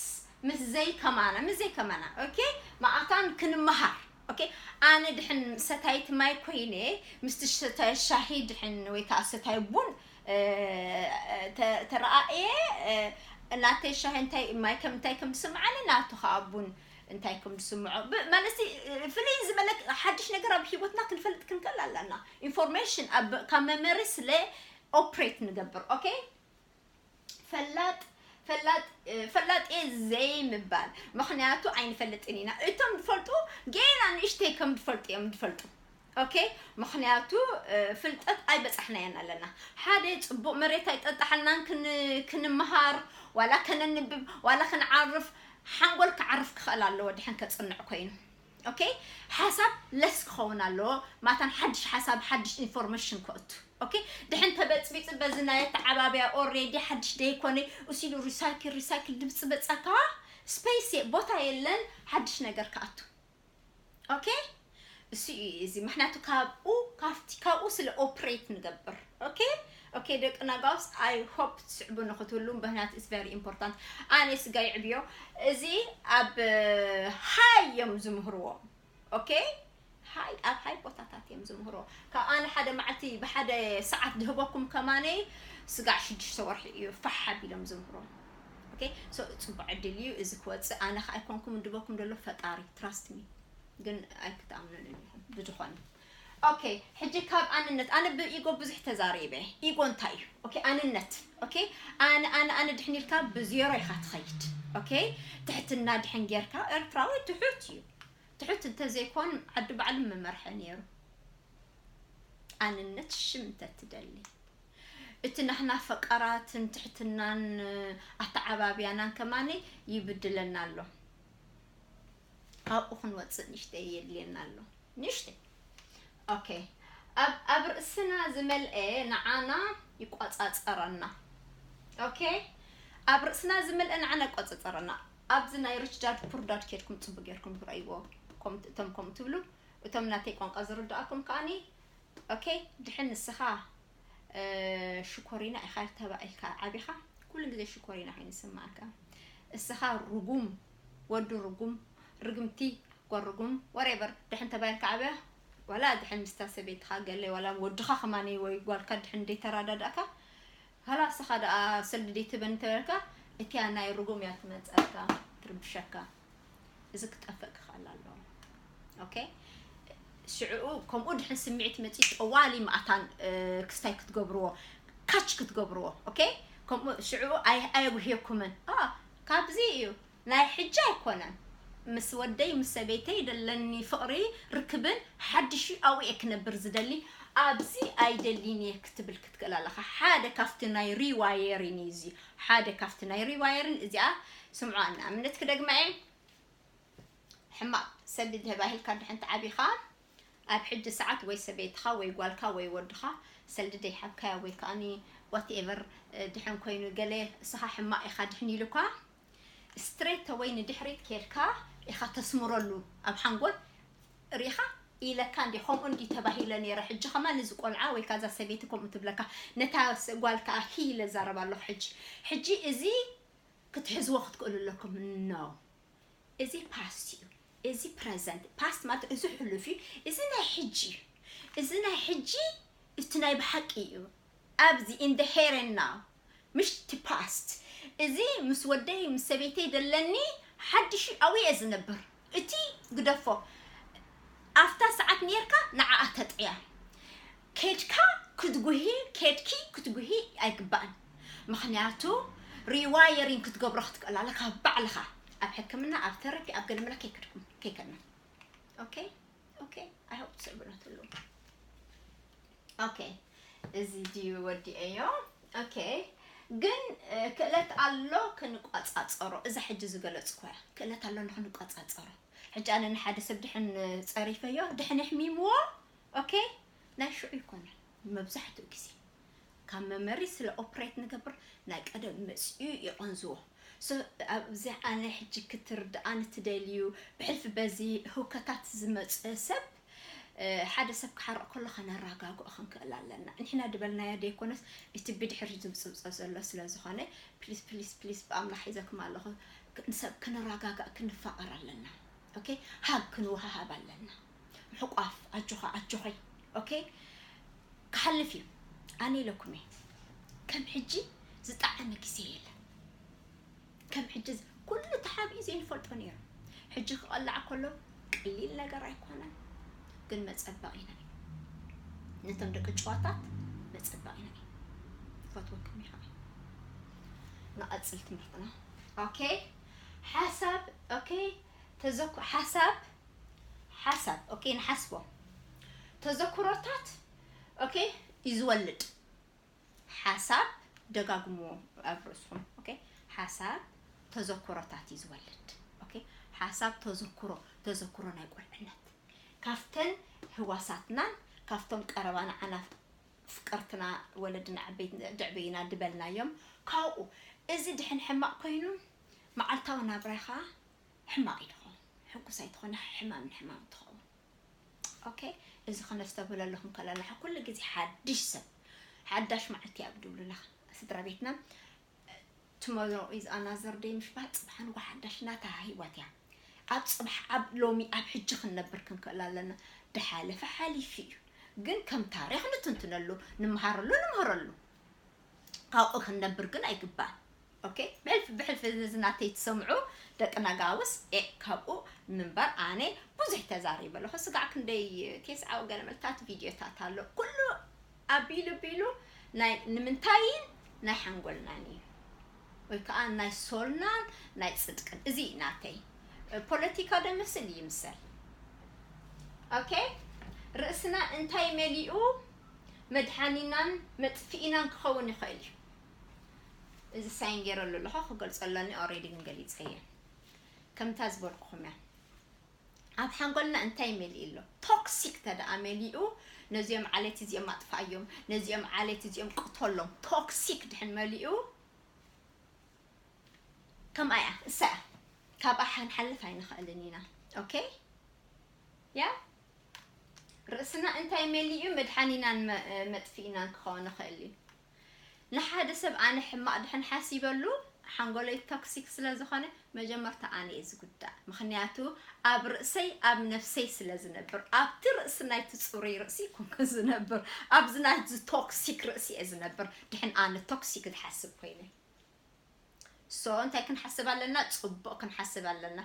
ምስ ዘይከማና ምስ ዘይከማና ኦኬ፣ መኣታን ክንመሃር ኦኬ። ኣነ ድሕን ሰታይት ማይ ኮይነ ምስቲ ሰታይ ሻሂ ድሕን ወይ ከዓ ሰታይ ቡን ተረኣየ ናተይ ሻሂ እንታይ ማይ ከም እንታይ ከም ዝስምዓኒ ናቱ ከዓ ቡን እንታይ ከም ዝስምዖ ማለት ፍልይ ዝበለ ሓድሽ ነገር ኣብ ሂወትና ክንፈልጥ ክንክእል ኣለና። ኢንፎርሜሽን ካብ መመሪ ስለ ኦፕሬት ንገብር ኦኬ። ፈላጥ ፈላጥ ፈላጥ እየ ዘይምባል ምክንያቱ ኣይንፈልጥን ኢና። እቶም ዝፈልጡ ጌና ንእሽተይ ከም ዝፈልጡ እዮም ዝፈልጡ። ኦኬ፣ ምክንያቱ ፍልጠት ኣይበፃሕናያን ኣለና። ሓደ ፅቡቅ መሬት ኣይጠጣሓልናን ክንምሃር ዋላ ከነንብብ ዋላ ክንዓርፍ ሓንጎል ክዓርፍ ክኽእል ኣለዎ ድሕን ከፅንዕ ኮይኑ። ኦኬ፣ ሓሳብ ለስ ክኸውን ኣለዎ። ማታን ሓድሽ ሓሳብ ሓድሽ ኢንፎርሜሽን ከእቱ። ኦኬ፣ ድሕን ተበፅቢፂ በዚ ናይ ኣተዓባብያ ኦሬዲ ሓድሽ ደይኮነ እሲሉ ሪሳይክል ሪሳይክል ድብፅበፀካ ስፔስ ቦታ የለን ሓድሽ ነገር ክኣቱ። ኦኬ፣ እሱ እዩ እዚ ምክንያቱ ካብኡ ካብቲ ካብኡ ስለ ኦፕሬት ንገብር። ኦኬ ኦኬ ደቂ ናጋውስ ኣይ ሆፕ ትስዕቡ ንክትህሉ ምክንያቱ ኢስ ቨሪ ኢምፖርታንት። ኣነ ስጋ ይዕብዮ እዚ ኣብ ሃይ እዮም ዝምህርዎ። ኦኬ፣ ሃይ ኣብ ሃይ ቦታታት እዮም ዝምህሮ። ካብ ኣነ ሓደ መዓልቲ ብሓደ ሰዓት ድህበኩም ከማነይ ስጋዕ ሽዱሽተ ወርሒ እዩ ፋሕ ኣቢሎም ዝምህሮ። ኦኬ፣ ሶ ፅቡቅ ዕድል እዩ እዚ ክወፅእ። ኣነ ከ ኣይኮንኩም ድበኩም ደሎ ፈጣሪ ትራስት ሚ ግን ኣይክትኣምኑን ኢኹም ብዝኾነ። ኦኬ፣ ሕጂ ካብ ኣንነት ኣነ ብኢጎ ብዙሕ ተዛሪበ። ኢጎ እንታይ እዩ? ኦኬ፣ ኣንነት ኦኬ፣ ኣነ ኣነ ኣነ ድሕን ኢልካ ብዜሮ ኢኻ ትኸይድ። ኦኬ፣ ትሕትና ድሕን ጌርካ ኤርትራዊ ትሑት እዩ። ትሑት እንተዘይኮን ዓዲ ባዕሉ ምመርሐ ነይሩ። ኣንነት ሽም እንተትደሊ እቲ ናህና ፈቃራትን ትሕትናን ኣተዓባብያናን ከማኒ ይብድለና ኣሎ። ካብኡ ክንወፅእ ንሽተይ የድልየና ኣሎ። ንሽተይ ኦኬ። ኣብ ኣብ ርእስና ዝመልአ ንዓና ይቆፃፀረና። ኦኬ፣ ኣብ ርእስና ዝመልአ ንዓና ይቆፃፀረና። ኣብዚ ናይ ሪች ዳድ ፑር ዳድ ኬድኩም ፅቡቅ ጌርኩም ትረእይዎ። እቶም ከምኡ ትብሉ እቶም ናተይ ቋንቋ ዝርድኣኩም ከዓኒ ኦኬ። ድሕን ንስኻ ሽኮሪና ኢኻ ተባኢልካ ዓቢኻ ኩሉ ግዜ ሽኮሪና ኮይኑ ይስማዓካ። እስኻ ርጉም ወዲ ርጉም ርግምቲ ጓል ርጉም ወሬቨር ድሕን ተባይልካ ዓብያ ዋላ ድሕን ምስታ ሰበይትኻ ገለ ዋላ ወድኻ ከማኒ ወይ ጓልካ ድሕን ደይተራዳዳእካ ሃላ እስኻ ደኣ ሰልዲ ደይትበኒ ተበልካ እቲያ ናይ ርጉም እያ ትመፀካ ትርብሸካ። እዚ ክጠፍእ ክኽእል ኣለዎ። ኦኬ ሽዕኡ ከምኡ ድሕን ስምዒት መፂ ጠዋሊ ማእታን ክስታይ ክትገብርዎ ካች ክትገብርዎ። ኦኬ ከምኡ ሽዕኡ ኣየጉህየኩምን። ካብዚ እዩ ናይ ሕጂ ኣይኮነን። ምስ ወደይ ምስ ሰበይተይ ደለኒ ፍቕሪ ርክብን ሓድሽ ኣብኡ እየ ክነብር ዝደሊ። ኣብዚ ኣይደሊን እየ ክትብል ክትክእል ኣለኻ። ሓደ ካብቲ ናይ ሪዋየሪን እዩ እዚ። ሓደ ካብቲ ናይ ሪዋየሪን እዚኣ ስምዖ ንኣብነት ክደግማ እየ። ሕማቕ ሰልዲ ተባሂልካ ድሕን ተዓቢኻ ኣብ ሕጂ ሰዓት ወይ ሰበይትኻ ወይ ጓልካ ወይ ወድኻ ሰልዲ ደይሓብካያ ወይ ከኣኒ ዋትኤቨር ድሕን ኮይኑ ገለ እስኻ ሕማቕ ኢኻ ድሕን ኢሉካ ስትሬት ወይ ንድሕሪት ኬድካ ኢኻ ተስምረሉ ኣብ ሓንጎል ሪኻ ኢለካ እንዲ ከምኡ እንዲ ተባሂለ ነይረ ሕጂ ከማን እዚ ቆልዓ ወይ ካዛ ሰበይቲ ከምኡ ትብለካ ነታ ጓል ከዓ ሂ ኢለ ዛረብ ኣለኹ ሕጂ ሕጂ እዚ ክትሕዝዎ ክትክእሉ ኣለኩም no እዚ ፓስት እዩ እዚ ፕረዘንት ፓስት ማለት እዚ ሕሉፍ እዩ እዚ ናይ ሕጂ እዩ እዚ ናይ ሕጂ እቲ ናይ ብሓቂ እዩ ኣብዚ in the here and now ምሽ እቲ ፓስት እዚ ምስ ወደይ ምስ ሰበይተይ ደለኒ ሓድሽ ኣብየ ዝነብር እቲ ግደፎ ኣብታ ሰዓት ነርካ ንዓኣ ተጥዕያ ኬድካ ክትጉሂ ኬድኪ ክትጉሂ ኣይግባእን ምክንያቱ ሪዋየሪን ክትገብሮ ክትክእል ኣለካ ባዕልካ ኣብ ሕክምና ኣብ ተረፒ ኣብ ገለመለ ከይከድኩም ከይከድና ኦኬ ኦኬ ኣይ ሆፕ ትስዕቡና ትህልው ኦኬ እዚ ድዩ ወዲአዮ ኦኬ ግን ክእለት ኣሎ ክንቋፃፀሮ እዛ ሕጂ ዝገለፅኩያ ክእለት ኣሎ ንክንቋፃፀሮ ሕጂ ኣነ ንሓደ ሰብ ድሕን ጸሪፈዮ ድሕን ኣሕሚምዎ፣ ኦኬ፣ ናይ ሽዑ ኣይኮነን። መብዛሕትኡ ግዜ ካብ መመሪ ስለ ኦፕሬት ንገብር ናይ ቀደም መጽኡ ይቐንዝዎ። So ኣብዚ ኣነ ሕጂ ክትርድኣኒ ትደልዩ፣ ብሕልፊ በዚ ህውከታት ዝመጽእ ሰብ ሓደ ሰብ ክሓርቕ ከሎ ከነረጋግኦ ክንክእል ኣለና። ንሕና ድበልናዮ ደይኮነስ እቲ ብድሕሪ ዝብጽብጾ ዘሎ ስለ ዝኾነ ፕሊስ ፕሊስ ፕሊስ ብኣምላኽ ሒዘኩም ኣለኹ። ንሰብ ክንረጋጋእ ክንፋቐር ኣለና። ኦኬ፣ ሃግ ክንወሃሃብ ኣለና። ምሕቋፍ ኣጆኻ ኣጆኸይ። ኦኬ፣ ክሓልፍ እዩ። ኣነ ኢለኩም እየ። ከም ሕጂ ዝጠዓመ ግዜ የለን። ከም ሕጂ ኩሉ ተሓቢኡ ዘይንፈልጦ ነይሩ። ሕጂ ክቐላዕ ከሎ ቀሊል ነገር ኣይኮነን፣ ግን መጸበቒና እዩ። ነቶም ደቂ ጨዋታት መጸበቒና እዩ። ፈትወኩም ይኸ ንቐጽል ትምህርትና። ኦኬ፣ ሓሳብ ኦኬ፣ ተዘኩ ሓሳብ ሓሳብ ኦኬ፣ ንሓስቦ ተዘክሮታት ኦኬ እዩ ዝወልድ። ሓሳብ ደጋግሞ ኣብ ርእስኹም ኦኬ። ሓሳብ ተዘክሮታት እዩ ዝወልድ። ኦኬ፣ ሓሳብ ተዘክሮ፣ ተዘክሮ ናይ ቁልዕነት ካብተን ህዋሳትናን ካብቶም ቀረባ ንዓና ፍቅርትና ወለድና ደዕበይና ድበልናዮም ካብኡ። እዚ ድሕን ሕማቕ ኮይኑ መዓልታዊ ናብራኻ ሕማቕ እዩ ትኸውን። ሕጉስ ኣይትኾነ፣ ሕማም ንሕማም ትኸውን። ኦኬ፣ እዚ ክነስተብህለሉ ክንከለና ኩሉ ግዜ ሓድሽ ሰብ ሓዳሽ መዓልቲ ኣብ ድብሉና ስድራ ቤትና tomorrow is another day ምሽ በሃል ጽባሕ ንጎ ሓዳሽ ናታ ህይወት እያ። ኣብ ጽባሕ ኣብ ሎሚ ኣብ ሕጂ ክንነብር ክንክእል ኣለና። ድሓለፈ ሓሊፉ እዩ፣ ግን ከም ታሪኽ ንትንትነሉ፣ ንምሃረሉ፣ ንምህረሉ። ካብኡ ክንነብር ግን ኣይግባን። ኦኬ፣ ብሕልፊ ብሕልፊ እዚ ናተይ ትሰምዑ ደቂ ናጋውስ ኤ ካብኡ ምንበር ኣነ ብዙሕ ተዛሪበ ኣለኹ። ስጋዕ ክንደይ ቴስዓ ገለ መልታት ቪድዮታት ኣሎ። ኩሉ ኣቢሉ ቢሉ ናይ ንምንታይን ናይ ሓንጎልናን እዩ፣ ወይ ከዓ ናይ ሶልናን ናይ ጽድቅን። እዚ እዩ ናተይ። ፖለቲካ ደመስል ይምሰል። ኦኬ፣ ርእስና እንታይ መሊኡ መድሓኒናን መጥፍኢናን ክኸውን ይኽእል እዩ። እዚ ሳይን ገይረሉ ኣለኹ፣ ክገልጸለኒ ኦሬዲ ግን ገሊጸ እየ። ከምታ ዝበልኩኹም እያ። ኣብ ሓንጎልና እንታይ መሊኡ ኣሎ? ቶክሲክ ተደኣ መሊኡ፣ ነዚኦም ዓሌት እዚኦም ኣጥፋእዮም፣ ነዚኦም ዓሌት እዚኦም ቅተሎም። ቶክሲክ ድሕን መሊኡ፣ ከምኣ እያ፣ እሳ እያ። ካብኣ ሓንሓልፍ ኣይንኽእልን ኢና። ኦኬ? ያ? ርእስና እንታይ መሊኡ መድሓኒናን መ-፣ መጥፍኢናን ክኸውን ይኽእል እዩ። ንሓደ ሰብ ኣነ ሕማቕ ድሕን ሓሲበሉ፣ ሓንጎለይ ቶክሲክ ስለ ዝኾነ፣ መጀመርታ ኣነ እየ ዝጉዳእ። ምኽንያቱ ኣብ ርእሰይ፣ ኣብ ነፍሰይ ስለ ዝነብር፣ ኣብቲ ርእሲ ናይቲ ጽሩይ ርእሲ ይኮንኩ ዝነብር፣ ኣብዚ ናይዚ ቶክሲክ ርእሲ እየ ዝነብር። ድሕን ኣነ ቶክሲክ ዝሓስብ ኮይነ። So እንታይ ክንሓስብ ኣለና? ጽቡቕ ክንሓስብ ኣለና።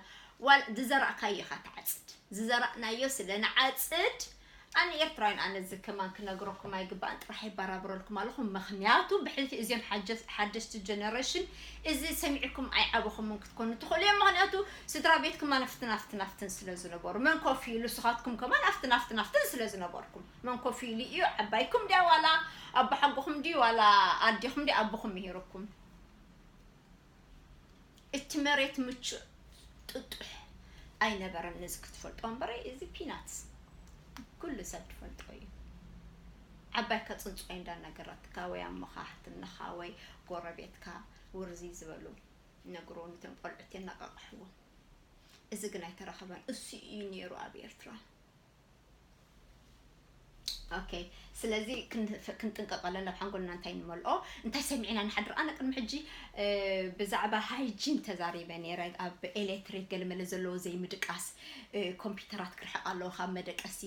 ዋል ዝዘራእካዮ ኢኻ ትዓጽድ። ዝዘራእናዮ ስለ ንዓጽድ፣ ኣነ ኤርትራውያን፣ ኣነ እዚ ከማን ክነግረኩም ኣይግባእን፣ ጥራሕ ይበራብረልኩም ኣለኹ። ምኽንያቱ ብሕልፊ እዚኦም ሓጀ-፣ ሓደሽቲ ጀነሬሽን እዚ ሰሚዕኩም ኣይዓበኹምን ክትኮኑ ትኽእሉ እዮም። ምኽንያቱ ስድራ ቤትኩም ናፍትን ናፍትን ናፍትን ስለ ዝነበሩ፣ መን ኮፍ ኢሉ፣ ንስኻትኩም ከማን ናፍትን ናፍትን ናፍትን ስለ ዝነበርኩም፣ መን ኮፍ ኢሉ እዩ? ዓባይኩም ድያ ዋላ ኣቦሓጎኹም ድዩ ዋላ ኣዴኹም ድዩ ኣቦኹም ምሂርኩም? እቲ መሬት ምቹእ ጥጡሕ ኣይነበረን ነዚ ክትፈልጦ እምበረ፣ እዚ ፒናትስ ኩሉ ሰብ ትፈልጦ እዩ። ዓባይካ ጽንጽዋይ እንዳነገረትካ ወይ ኣሞኻ፣ ኣሕትነኻ ወይ ጎረቤትካ ውርዚ ዝበሉ ነግሮ፣ ነቶም ቆልዑት የነቃቕሕዎም። እዚ ግን ኣይተረኸበን። እሱ እዩ ነይሩ ኣብ ኤርትራ። ኦኬ፣ ስለዚ ክን-፣ ክንጥንቀቕ ኣለና፣ ኣብ ሓንጎልና እንታይ ንመልኦ፣ እንታይ ሰሚዕና ንሓድር። ኣነ ቅድሚ ሕጂ፣ እ፣ ብዛዕባ ሃይጂን ተዛሪበ ነይረ፣ ኣብ ኤሌክትሪክ ገለመለ ዘለዎ ዘይምድቃስ፣ እ፣ ኮምፒውተራት ክርሕቕ ኣለዎ ካብ መደቀሲ።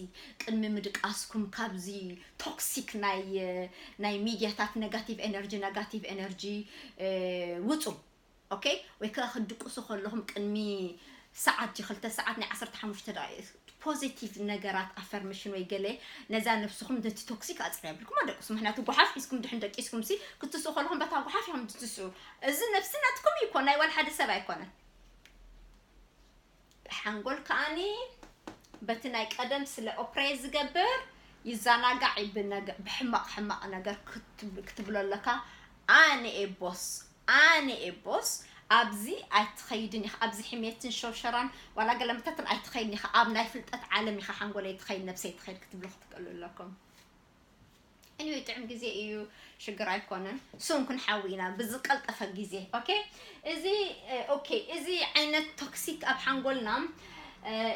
ቅድሚ ምድቃስኩም ካብዚ ቶክሲክ ናይ፣ እ፣ ናይ ሚድያታት ነጋቲቭ ኤነርጂ፣ ነጋቲቭ ኤነርጂ፣ እ፣ ውጹ። ኦኬ፣ ወይ ከኣ ክትድቅሱ ከለኹም ቅድሚ ሰዓት ድዩ ክልተ ሰዓት ናይ ዓሰርተ ሓሙሽተ ደቂቕ ፖዚቲቭ ነገራት ኣፈርሜሽን ወይ ገለ ነዛ ነብስኹም ነቲ ቶክሲክ ኣጽርያ ብልኩም ኣደቅሱ። ምኽንያቱ ጓሓፍ ሒዝኩም ድሕን ደቂስኩም ሲ ክትስኡ ከለኹም በታ ጓሓፍ ኢኹም ትስኡ። እዚ ነብሲ ናትኩም እዩ እኮ፣ ናይ ዋላ ሓደ ሰብ ኣይኮነን። ሓንጎል ከኣኒ በቲ ናይ ቀደም ስለ ኦፕሬት ዝገብር ይዘናጋዕ እዩ ብነገ-፣ ብሕማቕ ሕማቕ ነገር ክትብ-፣ ክትብሎ ኣለካ። ኣነ እየ ቦስ፣ ኣነ እየ ቦስ። ኣብዚ ኣይትኸይድን ኢኻ፣ ኣብዚ ሕሜትን ሸውሸራን ዋላ ገለመታትን ኣይትኸይድን ኢኻ። ኣብ ናይ ፍልጠት ዓለም ኢኻ ሓንጎለይ ትኸይድ፣ ነብሰይ ትኸይድ ክትብሉ ክትክእሉ ኣለኩም። Anyway፣ ጥዕም ግዜ እዩ፣ ሽግር ኣይኮነን። ሱን ክንሓዊ ኢና ብዝቀልጠፈ ግዜ። ኦኬ፣ እዚ ኦኬ፣ እዚ ዓይነት ቶክሲክ ኣብ ሓንጎልና፣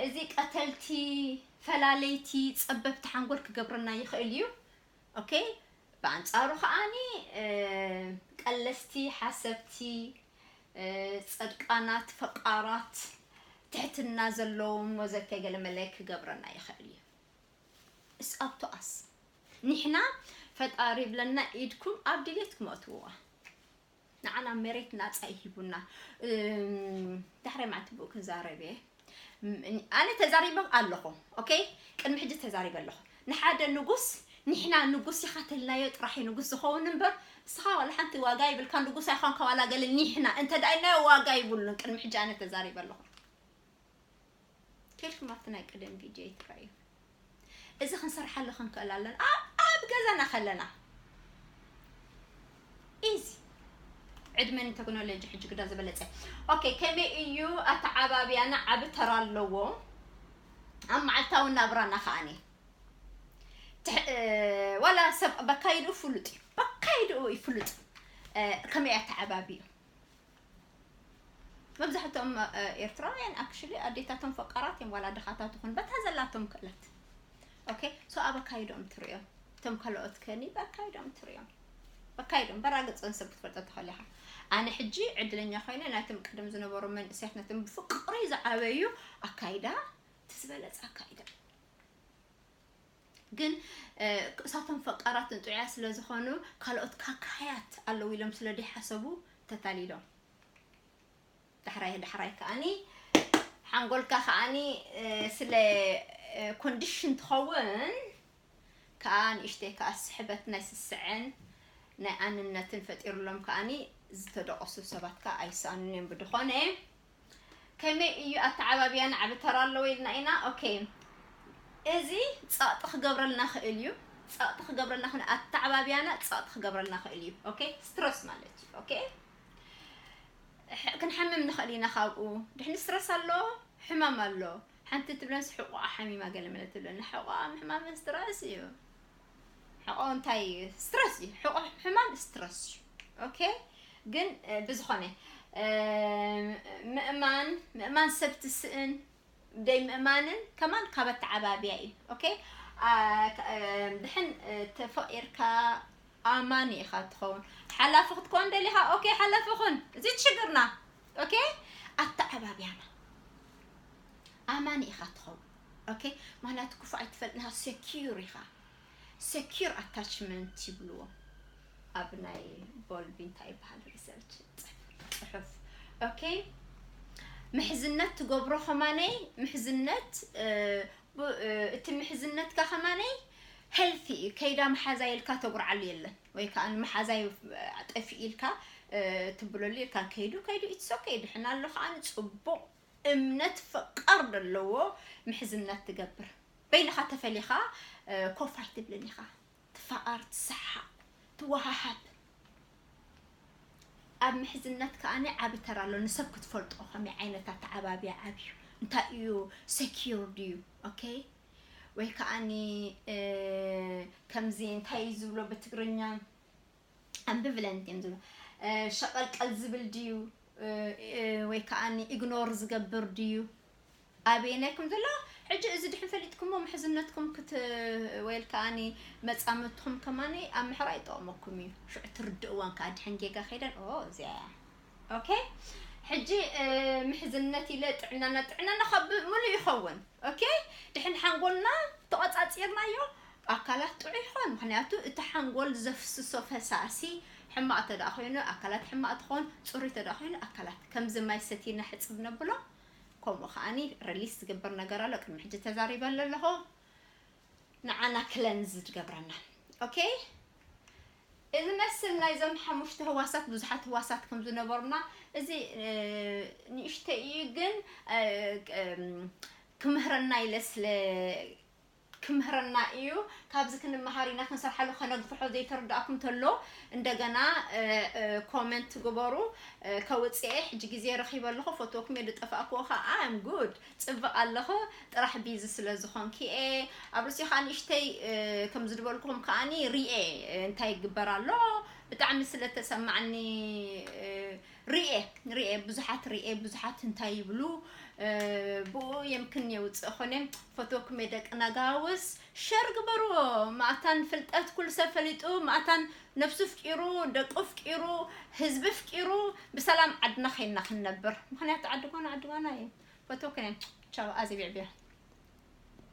እዚ ቀተልቲ፣ ፈላለይቲ፣ ጸበብቲ ሓንጎል ክገብረና ይኽእል እዩ። ኦኬ፣ ብኣንጻሩ ከዓኒ ቀለስቲ፣ ሓሰብቲ፣ ጸድቃናት፣ ፈቃራት፣ ትሕትና ዘለዎም ወዘተ ገለመለ ክገብረና ይኽእል እዩ። It's up to us። ንሕና ፈጣሪ ብለና ኢድኩም ኣብ ድሌትኩም ኣትውዋ። ንዓና መሬት ናጻ ይሂቡና። ዳሕራይ መዓልቲ ብኡ ክዛረብ እየ። ኣነ ተዛሪበ ኣለኹ። ኦኬ፣ ቅድሚ ሕጂ ተዛሪበ ኣለኹ። ንሓደ ንጉስ፣ ንሕና ንጉስ ኢኻ ተልናዮ ጥራሕ እዩ ንጉስ ዝኸውን እምበር፣ እስኻ ዋላ ሓንቲ ዋጋ ይብልካ፣ ንጉስ ኣይኮንካ ዋላ ገለ። ንሕና እንተ ደኣ ኢልናዮ ዋጋ ይብሉን። ቅድሚ ሕጂ ኣነ ተዛሪበ ኣለኹ። ከልኩም ኣብቲ ናይ ቀደም ቪድዮ ይትረኣዩ። እዚ ክንሰርሓሉ ክንክእል ኣለና። ኣብ፣ ኣብ ገዛና ከለና። ኢዚ። ዕድመን ቴክኖሎጂ ሕጂ ግዳ ዝበለጸ። ኦኬ፣ ከመይ እዩ ኣተዓባብያና ዓቢ ተራ ኣለዎ። ኣብ መዓልታዊ ናብራና ከኣኒ። ትሕ-፣ እ፣ ዋላ ሰብ በካይድኡ ፍሉጥ እዩ። በካይድኡ እዩ ፍሉጥ። እ፣ ከመይ ኣተዓባብዩ። መብዛሕትኦም፣ እ፣ ኤርትራውያን actually ኣዴታቶም ፈቃራት እዮም፣ ዋላ ድኻታት ይኹን በታ ዘላቶም ክእለት። ኦኬ፣ so ኣብ ኣካይድኦም ትርእዮ። እቶም ካልኦት ከኒ በኣካይድኦም ትርእዮም። በኣካይድኦም፣ በራገጾን ሰብ ክትፈልጦ ትኽእል ኢኻ። ኣነ ሕጂ ዕድለኛ ኮይነ ናይቶም ቅድም ዝነበሩ መንእሰያት፣ ናይቶም ብፍቅሪ ዝዓበዩ ኣካይዳ፣ እቲ ዝበለጸ ኣካይዳ። ግን፣ እ፣ እሳቶም ፈቃራትን ጥዑያት ስለ ዝኾኑ፣ ካልኦት ካካያት ኣለዉ ኢሎም ስለ ዘይሓሰቡ ተታሊሎም። ዳሕራይ፣ ዳሕራይ ከኣኒ ሓንጎልካ ከኣኒ፣ እ፣ ስለ፣ እ፣ ኮንዲሽን ትኸውን፣ ከኣ ንእሽተይ ከኣ ስሕበት ናይ ስስዐን ናይ ኣንነትን ፈጢሩሎም ከኣኒ ዝተደቐሱ ሰባት ከኣ ኣይሰኣኑን እዮም። ብድኾነ፣ ከመይ እዩ ኣተዓባብያን ዓቢ ተራ ኣለዎ ኢልና ኢና። ኦኬ፣ እዚ ጸቕጢ ክገብረልና ክእል እዩ። ጸቕጢ ክገብረልና ክእል፣ ኣተዓባብያና ጸቕጢ ክገብረልና ክእል እዩ። ኦኬ፣ ስትረስ ማለት እዩ። ኦኬ፣ ሕ-፣ ክንሓምም ንኽእል ኢና ካብኡ። ድሕን ስትረስ ኣሎ፣ ሕማም ኣሎ። ሓንቲ ትብለንስ ሕቆኣ ሓሚማ ገለ መለ ትብለኒ። ሕቆኣ ምሕማም ስትረስ እዩ። ሕቆ እንታይ እዩ? ስትረስ እዩ። ሕቆ ሕማም ስትረስ እዩ። ኦኬ፣ ግን፣ እ፣ ብዝኾነ፣ እ፣ ምእማን፣ ምእማን ሰብ ትስእን፣ ደይ ምእማንን ከማን ካብ ኣተዓባብያ እዩ። ኦኬ፣ ኣ፣ ከ-፣ እ፣ ድሕን፣ እ፣ ተፈቂርካ ኣማኒ ኢኻ ትኸውን። ሓላፊ ክትኮን ደሊኻ፣ ኦኬ፣ ሓላፊ ኹን። እዚ ትሽግርና። ኦኬ፣ ኣተዓባብያና ኣማኒ ኢኻ ትኸውን። ኦኬ፣ ምኽንያቱ ክፉእ ኣይትፈልጥን ኢኻ፣ ሴኪር ኢኻ። ሴኪር ኣታችመንት ይብልዎ ኣብ ናይ ቦልቢ እንታይ ይበሃል ሪሰርች ጽሑፍ። ኦኬ፣ ምሕዝነት ትገብሮ ከማነይ፣ ምሕዝነት፣ እ፣ ብ-፣ እ፣ እቲ ምሕዝነትካ ከማነይ ሄልቲ እዩ። ከይዳ መሓዛይ ኢልካ ተጉርዓሉ የለን፣ ወይ ከኣ ንመሓዛይ፣ እ፣ ጠፊኡ ኢልካ፣ እ፣ ትብለሉ ኢልካ ከይዱ፣ ከይዱ፣ ኢትስ ኦኬ። ድሕን ኣሎ ከኣ ንጽቡቕ እምነት ፈቃር ዘለዎ ምሕዝነት ትገብር። በይንኻ ተፈሊኻ፣ እ፣ ኮፍ ኣይትብልን ኢኻ። ትፋቐር፣ ትሰሓቕ፣ ትወሃሃብ። ኣብ ምሕዝነት ከኣኒ ዓቢ ተራ ኣሎ። ንሰብ ክትፈልጦ ከመይ ዓይነት ኣተዓባብያ ዓብዩ፣ እንታይ እዩ፣ ሴኪር ድዩ? ኦኬ፣ ወይ ከኣኒ፣ እ፣ ከምዚ እንታይ እዩ ዝብሎ ብትግርኛ? ኣምቢቫለንት እዮም ዝብሎ። እ፣ ሸቐልቀል ዝብል ድዩ? እ፣ እ፣ ወይ ከኣኒ ኢግኖር ዝገብር ድዩ? ኣበየናይ ከም ዘሎ ሕጂ እዚ ድሕን ፈሊጥኩሞ ምሕዝነትኩም ክት-፣ ወይ ከኣኒ መጻምድትኹም ከማኒ ኣብ ምሕራይ ይጠቕመኩም እዩ። ሽዑ ትርድእወን ከኣ ድሕን ጌጋ ከይደን፣ ኦ፣ እዚኣ እያ። ኦኬ? ሕጂ፣ እ፣ ምሕዝነት ኢለ ጥዕናና፣ ጥዕናና ካብ ምሉእ ይኸውን። ኦኬ? ድሕን ሓንጎልና ተቖጻጺርናዮ፣ ኣካላት ጥዑይ ይኾን። ምኽንያቱ እቲ ሓንጎል ዘፍስሶ ፈሳሲ ሕማቕ ተደኣ ኮይኑ ኣካላት ሕማቕ ትኾን፣ ጽሩይ ተደኣ ኮይኑ ኣካላት። ከምዚ ማይ ሰቲና ሕጽብ ነብሎ፣ ከምኡ ከኣኒ ሪሊስ ዝገብር ነገር ኣሎ። ቅድሚ ሕጂ ተዛሪበሉ ኣለኹ። ንዓና ክለንዝ ዝገብረና። ኦኬ? እዚ መስል ናይዞም ሓሙሽተ ህዋሳት፣ ብዙሓት ህዋሳት ከም ዝነበሩና፣ እዚ፣ እ፣ ንእሽተይ እዩ፣ ግን፣ እ፣ እ፣ ክምህረና ኢለ ስለ ክምህረና እዩ። ካብዚ ክንመሃር ኢና፣ ክንሰርሓሉ፣ ከነግፍሖ ዘይተረዳእኩም ተሎ እንደገና comment ግበሩ። ከውፅኤ ሕጂ ግዜ ረኺበ ኣለኹ። ፎቶኩም እየ ዝጠፋእኩዎ ከዓ። I'm good፣ ፅብቕ ኣለኹ። ጥራሕ ቢዚ ስለ ዝኾንኪ እየ። ኣብ ርእሲ ከዓ ንእሽተይ ከም ዝድበልኩኹም ከዓኒ ሪኤ እንታይ ይግበር ኣሎ። ብጣዕሚ ስለ ተሰማዕኒ ሪኤ ሪኤ ብዙሓት ሪኤ ብዙሓት እንታይ ይብሉ ብኡ የምክን የውፅእ ኾነ። ፎቶኩም እየ ደቂ ነጋውስ። ሸር ግበርዎ። ማእታን ፍልጠት ኩሉ ሰብ ፈሊጡ፣ ማእታን ነፍሱ ፍቂሩ፣ ደቁ ፍቂሩ፣ ህዝቢ ፍቂሩ፣ ብሰላም ዓድና ኸይና ክንነብር። ምኽንያቱ ዓዲ ጓና ዓዲ ጓና እዩ። ፎቶኩም እየ። ቻው፣ ኣዚ ቢዕቢያ።